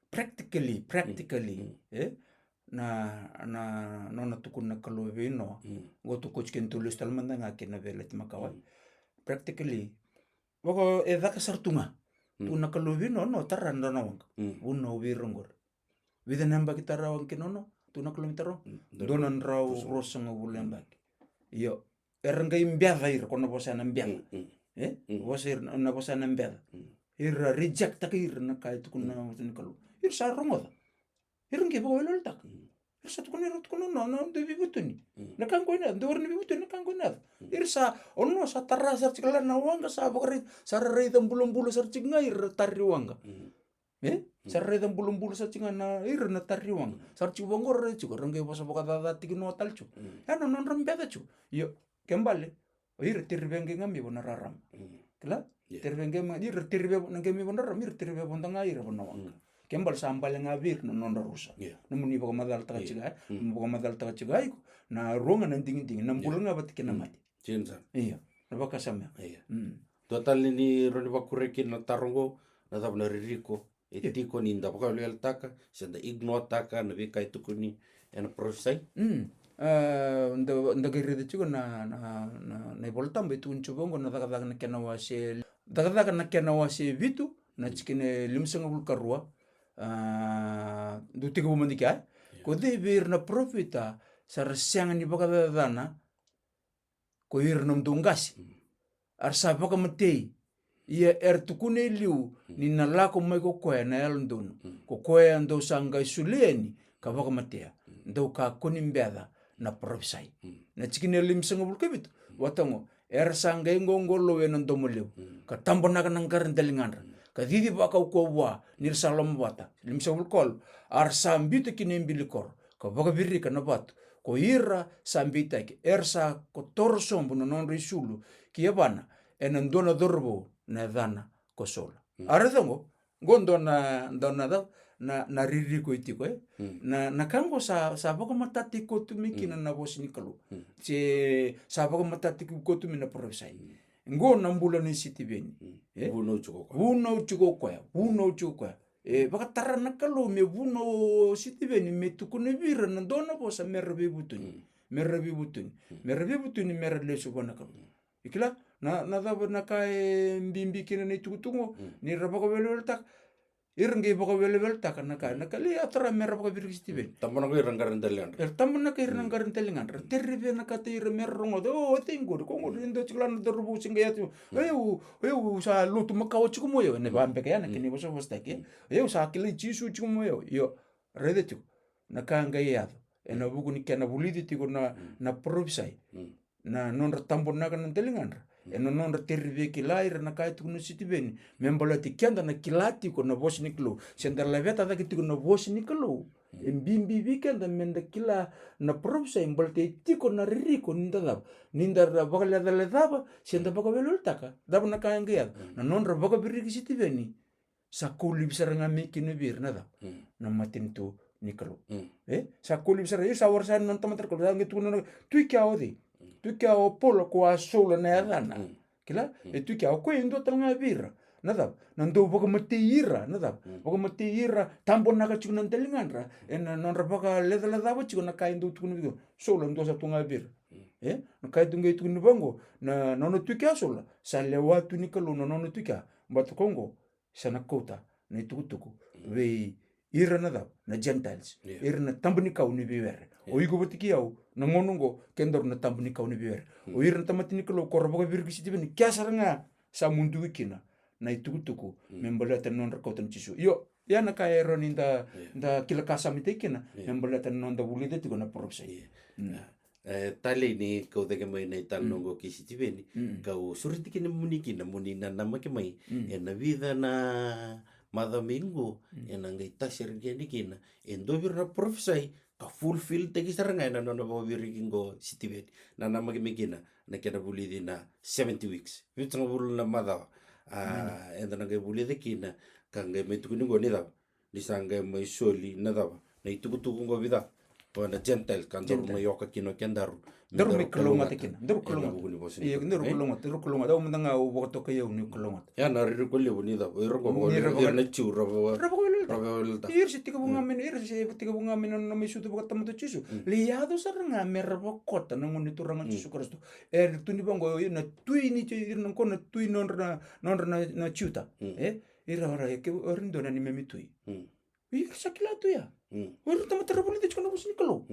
Practically, practically, Mm. e? Na, na, nona tukuna na Kalou vei Noa. Mm. Qo tou kauti kedatou lesu tale mada ga kina vei Leti Makawa. Mm. Practically, vaka e caka sara tu ga. Mm. Tukuna na Kalou vei Noa, Noa, tara dua na waqa. Mm. Vunau vei ira oqori. Vica na yabaki tara waqa kina o Noa, tukuna na Kalou me tara waqa. Mm. Dua na drau Dua na drau ruasagavulu na yabaki. Io. Era qai beca ira, ko na vosa na beca. Mm, mm. E? Mm. Vosa ira, na vosa na beca. Mm. Ira reject-taka ira na ka e tukuna Mm. na vosa ni Kalou. Ira sa rogoca. Ira qai vakaweleweletaka. Mm. Ira sa tukuna, ira tukuna, no, no, dou veivutuni. Mm. Na ka qo ena, dou ira na veivutuni, na ka qo ena. Mm. Ira sa, o Noa sa tara sara tiko la na waqa, sa vakarai, sa ra raica bulabula sara tiko ga ira tara ni waqa. Mm. E? Mm. Sa ra raica bulabula sara tiko ga na, ira na tara ni waqa. Mm. Sa ra tiko vaqo ra tiko, ra qai vosa vakacaca tiko Noa tale tiko. Mm. Ya na nodra beca tiko. Io, ke bale, o ira tiri veqai ga mai vua na rarama. Mm. Kila? Ira tiri vei, qai mai, ira tiri vei na qai mai vodo rarama, ira tiri vei vodo ga ira vanawaqa. Ke bale sa bale ga vei ira na nodra rusa. Nomuni vakamacalataka tiko, e? Nomuni vakamacalataka tiko iko na rua ga na digidigi, na bula ga vata kei na mate. Io, na vakasama ya. Dua tale ni rawa ni vakuria kina na taro oqo, na cava na ririko e tiko ni da vakaweleweletaka se da ignore-taka na veika e tukuni ena parofisai? Da, da qai raica tiko na, na, na, na iVolatabu e tukuni tiko vaqo, na Cakacaka na kena wase, Cakacaka na kena wase vitu, na tikina e limasagavulu ka rua. Dou tekivu mada kea. Ko cei vei ira na parofita sa ra sega ni vakacacana ko ira na nomudou qase, a ra sa vakamatei, ia era tukuna e liu ni na lako mai ko koya na yalododonu, ko koya dou sa qai solia yani ka vakamatea, dou kakua ni beca na parofisai. Na tikina e limasagavulu ka vitu, vata oqo, era sa qai qoqolou ena domo levu, ka tabonaka na qara daligadra, ka cici vakaukauwa vua ni ra sa lomavata. Limasagavulu ka walu, a ra sa biuta kina e bilikoro, ka vakavirika na vatu, ko ira sa beitaki, era sa kotora sobu na nodra isulu ki yavana, ena dua na cauravou na yacana ko Saula. A raica oqo, oqo dua na, dua na cava, na, na ririko e tiko, e? Na, na ka oqo sa, sa vakamatatataki koto mai kina na vosa ni Kalou. Se sa vakamatatataki koto mai na parofisai. Oqo na bula nei Sitiveni. Vunau tiko o koya. Vunau tiko o koya. Vunau tiko o koya. E vakatara na Kalou me vunau o Sitiveni me tukuna vei ira na dua na vosa me ra veivutuni. Me ra veivutuni. Me ra veivutuni me ra lesu vua na Kalou. E kila, na, na cava na ka e bibi kina na itukutuku oqo, ni ra vakaweleweletaka. Ira qai vakaweleweletaka na ka, na ka lai yaco tara me ra vakaviriki Sitiveni. Tabonaka ira na qara daligadra. Era tabonaka ira na qara daligadra. Ra terevenakata ira me ra rogoca. O, o cei qori, ko qori, e dua tiko la na cauravou se qai yaco. O yau, o yau sa lotu makawa tiko mo yau, ena vabeka ya na kena ivosavosataki. O yau sa kilai Jisu tiko mo yau. Io, raica tiko na ka qai yaco ena vuku ni kena vulici tiko na, na parofisai. Na nodra tabonaka na daligadra, ena nodra terevi kila ira na ka e tukuna o Sitiveni, me baleti keda na kila tiko na vosa ni Kalou, se da laveta cake tiko na vosa ni Kalou. E bibi vei keda me da kila na parofisai, baleta e tiko na ririko ni da cava, ni da ra vakalecalecava se da vakaweleweletaka. Cava na ka e qai yaco? Na nodra vakaviriki Sitiveni, sa kolivi sara ga mai kina vei ira na cava? Na matanitu ni Kalou. E sa kolivi sara, ira sa warasana na tamata na Kalou, sa qai tukuna na, tu i kea o cei? Tu i kea o Paula, ko a Saula na yacana. Kila? E tu i kea o koya e dua tale ga vei ira na cava? Na dau vakamatei ira, na cava? Vakamatei ira, tabonaka tiko na daligadra ena nodra vakalecalecava tiko na ka e dau tukuna vei koya. Saula dua sa tu ga vei ira. E na ka e tu qai tukuni vaqo, na nona tu i kea o Saula sa lewa tu ni Kalou na nona tu i kea. Baleta ko oqo sa na kauta na itukutuku vei ira na cava? Na Gentiles. Ira na taba ni kau ni veiwere. O iko vata kei au, na gauna oqo, kedaru na taba ni kau ni veiwere. O ira na tamata ni Kalou ko ra vakaviriki Sitiveni, kea sara ga sa muduki kina na itukutuku me baleta na nodra kauta na Jisu. Io, ia na ka e rawa ni da, da kila ka sa mai tei kina me baleta na noda vulica tiko na parofisai. E, talei ni kau cake mai na italanoa oqo kei Sitiveni, kau sureti kina moni kina moni nanamaki mai ena vica na macawa mai qo, ena qai tasere yani kina e dua vei ira na parofisai ka fulfil-taki sara ga ena nona vakaviriki qo Sitiveni. Nanamaki mai kina na kena vulici na seventy weeks, vitusagavulu na macawa. A, eda na qai vulica kina ka qai mai tukuni qo ni cava? Ni sa qai mai soli na cava? Na itukutuku oqo vei cava? Vua na Gentile, ka daru mai oka kina o kedaru. Daru mai kalougata kina. Daru kalougata. Io, daru kalougata, daru kalougata. Au mada ga au vakatokai au niu kalougata. Ia na ririko levu ni cava? Ira oqo, ira na Jiu ra vakaweleweletaka. Ira se tekivu ga mai, ira se tekivu ga mai na nona mai sucu vakatamata o Jisu. Lai yaco sara ga me ra vakota na Gone Turaga o Jisu Karisito. E tukuni vaqo, na tui ni Jiu, ira na qo na tui nodra na, nodra na, na Jiuta. E? Ira, ira, e ke, ira dua na neimami tui. Ira sa kila tu ya. O ira tamata ra vulica tiko na vosa ni Kalou.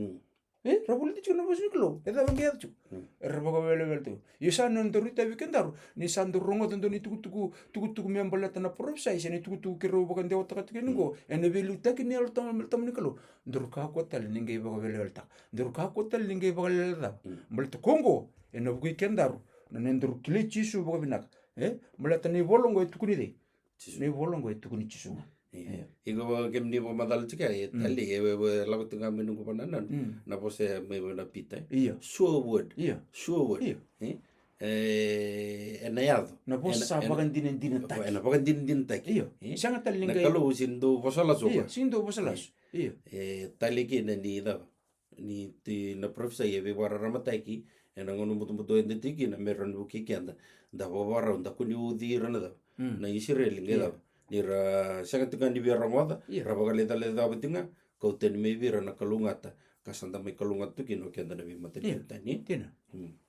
E, ra vulica tiko na vosa ni Kalou. E cava qai yaco tiko? Era vakawelewele tiko. Io sa na daru itavi kedaru ni sa daru rogoca dua na itukutuku, tukutuku me baleta na parofisai se na itukutuku keirau vakadewataka tiko yani qo, ena veiliutaki ni Yalo Tabu, Tabu ni Kalou. Daru kakua tale ni qai vakaweleweletaka. Daru kakua tale ni qai vakalecalecava. Baleta ko qo ena vukui kedaru na nodaru kilai Jisu vakavinaka. E, baleta na ivola qo e tukuni cei? Jisu. Na ivola oqo e tukuni Jisu ga. Io. Iko, kemuni vakamacala tiko ya, e talei, e, e, e lako tiko ga mai noqu vakanananu na vosa mai vei na Pita, e? Io. Sure word. Io. Sure word. Io. E? E, ena yaco. Na vosa sa vakadinadinataki. Ena vakadinadinataki. Io. E? Sega tale ni na qai Kalou sega ni dau vosa lasu. Io, sega ni dau vosa lasu. Io. E, tale kina ni cava. Ni ti na parofisai e veivakararamataki, ena gauna butobuto eda tiko kina me rawa ni vukei keda. Da vakavakarau, da kua ni uci ira na cava. Na Isireli, qai cava. Ni ra sega tiko ga ni via rogoca, ra vakalecalecava tiko ga, kau tani mai vei ira na kalougata, ka sa da mai kalougata tu kina o keda na veimatanitu tani. Dina.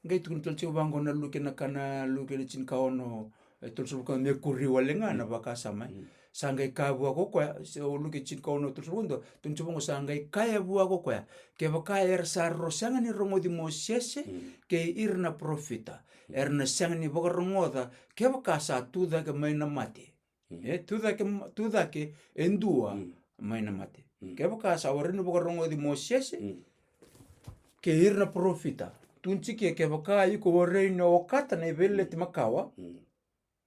Qai tukuna tale tiko vaqo na Luke na ka na Luke na tinikaono, e tolusagavulu ka dua me kuri wale ga na vakasama. Sa qai kaya vua ko koya, se o Luke tinikaono tolusagavulu ka dua, tukuna tiko vaqo sa qai kaya vua ko koya, kevaka era sa ro sega ni rogoci Mosese kei ira na parofita, era na sega ni vakarogoca kevaka sa tu cake mai na mate. E, tu cake, tu cake e dua mai na mate. Kevaka sa warai ni vakarogoci Mosese kei ira na parofita, tu jike kevaka iko warai ni okata na iveleti makawa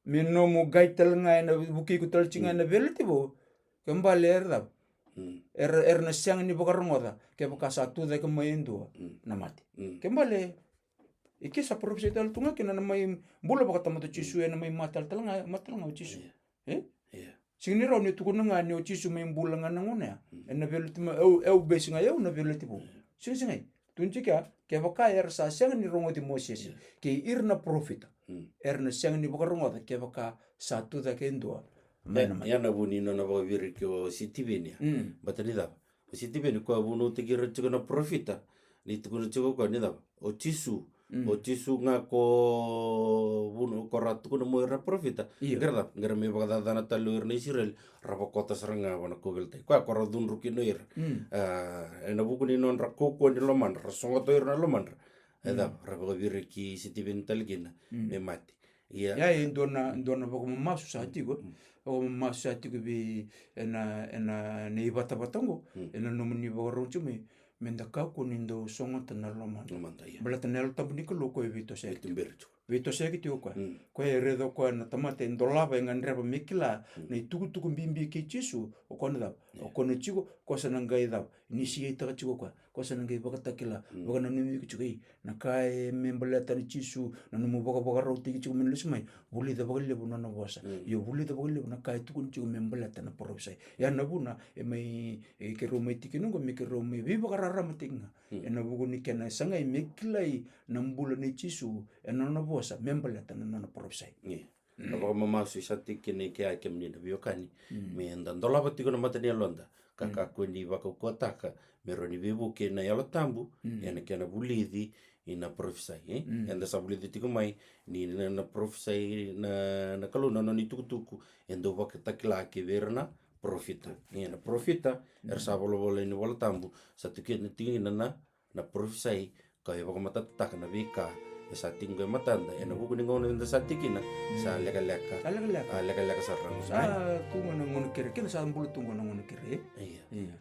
me nomu qai tale ga ena vukei iko tale tiko ga ena veleti vou, ke bale era cava? Era, era na sega ni vakarogoca kevaka sa tu cake mai e dua na mate. Ke bale, e ke sa parofisai tale tu ga kina na mai bula vakatamata o Jisu, ena mai mate tale ga, mate tale ga o Jisu. E? Sega ni rawa ni tukuna ga ni o Jisu mai bula ga na gauna ya. Ena veleti mai, au, au besi ga, au na veleti vou. Sega, sega. Tu jike, kevaka era sa sega ni rogoci Mosese kei ira na parofita, era na sega ni vakarogoca kevaka sa tu cake e dua mai na mate. Ia na vu ni nona vakaviriki o Sitiveni ya. Bata ni cava? O Sitiveni koya vunautaki ira tiko na parofita. Ni tukuna tiko koya ni cava? O Jisu. O Jisu ga ko vuna, ko ra tukuna mo ira na parofita. Io. Qai ra cava? Qai ra mai vakacacana tale o ira na Isireli, ra vakota sara ga vua na kauveilatai. Koya ko ra cudru kina o ira. A, ena vuku ni nodra kaukauwa ni lomadra, ra sogota o ira na lomadra. E cava? Ra vakaviriki Sitiveni tale kina me mate. Ia. Ia e dua na, dua na vakamamasu sa tiko. Vakamamasu sa tiko vei ena, ena, na ivatavata oqo. Ena nomuni vakarau tiko mai, me da kakua ni dau sogota na lomada. Lomada, ia. Baleta na Yalo Tabu ni Kalou koya e veitosoyaki tiko. Veitosoyaki tiko koya. Koya e raica koya na tamata e dolava, e gadreva me kila na itukutuku bibi kei Jisu, o koya na cava? O koya na tiko, koya sa na qai cava? Ni siaitaka tiko koya. Koya sa na qai vakatakila, vakananumi iko tiko, ei, na ka e me baleta na Jisu, na nomu vakavakarautaki tiko me na lesu mai, vulica vakalevu na nona vosa. Io, vulica vakalevu na ka e tukuni tiko me baleta na parofisai. Ia na vuna e mai, e keirau mai tiki noqo, me keirau mai veivakararamataki ga. Ena vuku ni kena sagai me kilai na bula nei Jisu, ena nona vosa, me baleta na nona parofisai. Na vakamamasu sa tiko kina i kea kemuni na veiwekani, me da dolava tiko na mata ni yaloda, ka kakua ni vakaukauwataka me rawa ni veivuke na Yalo Tabu ena kena vulici ina parofisai, e? Eda sa vulica tiko mai ni na, na parofisai na, na Kalou na nona itukutuku e dau vakatakila ki vei ira na parofita. Ia na parofita era sa volavola ina iVola Tabu, sa tiko kina tiko kina na na parofisai ka e vakamatatataka na veika e sa tiko qo e matada, ena vuku ni gauna eda sa tiko kina, sa lekaleka. Sa lekaleka. A, lekaleka sara na gauna. Sa tu qo na gauna kere, kina sa bula tu qo na gauna kere. Ia. Ia.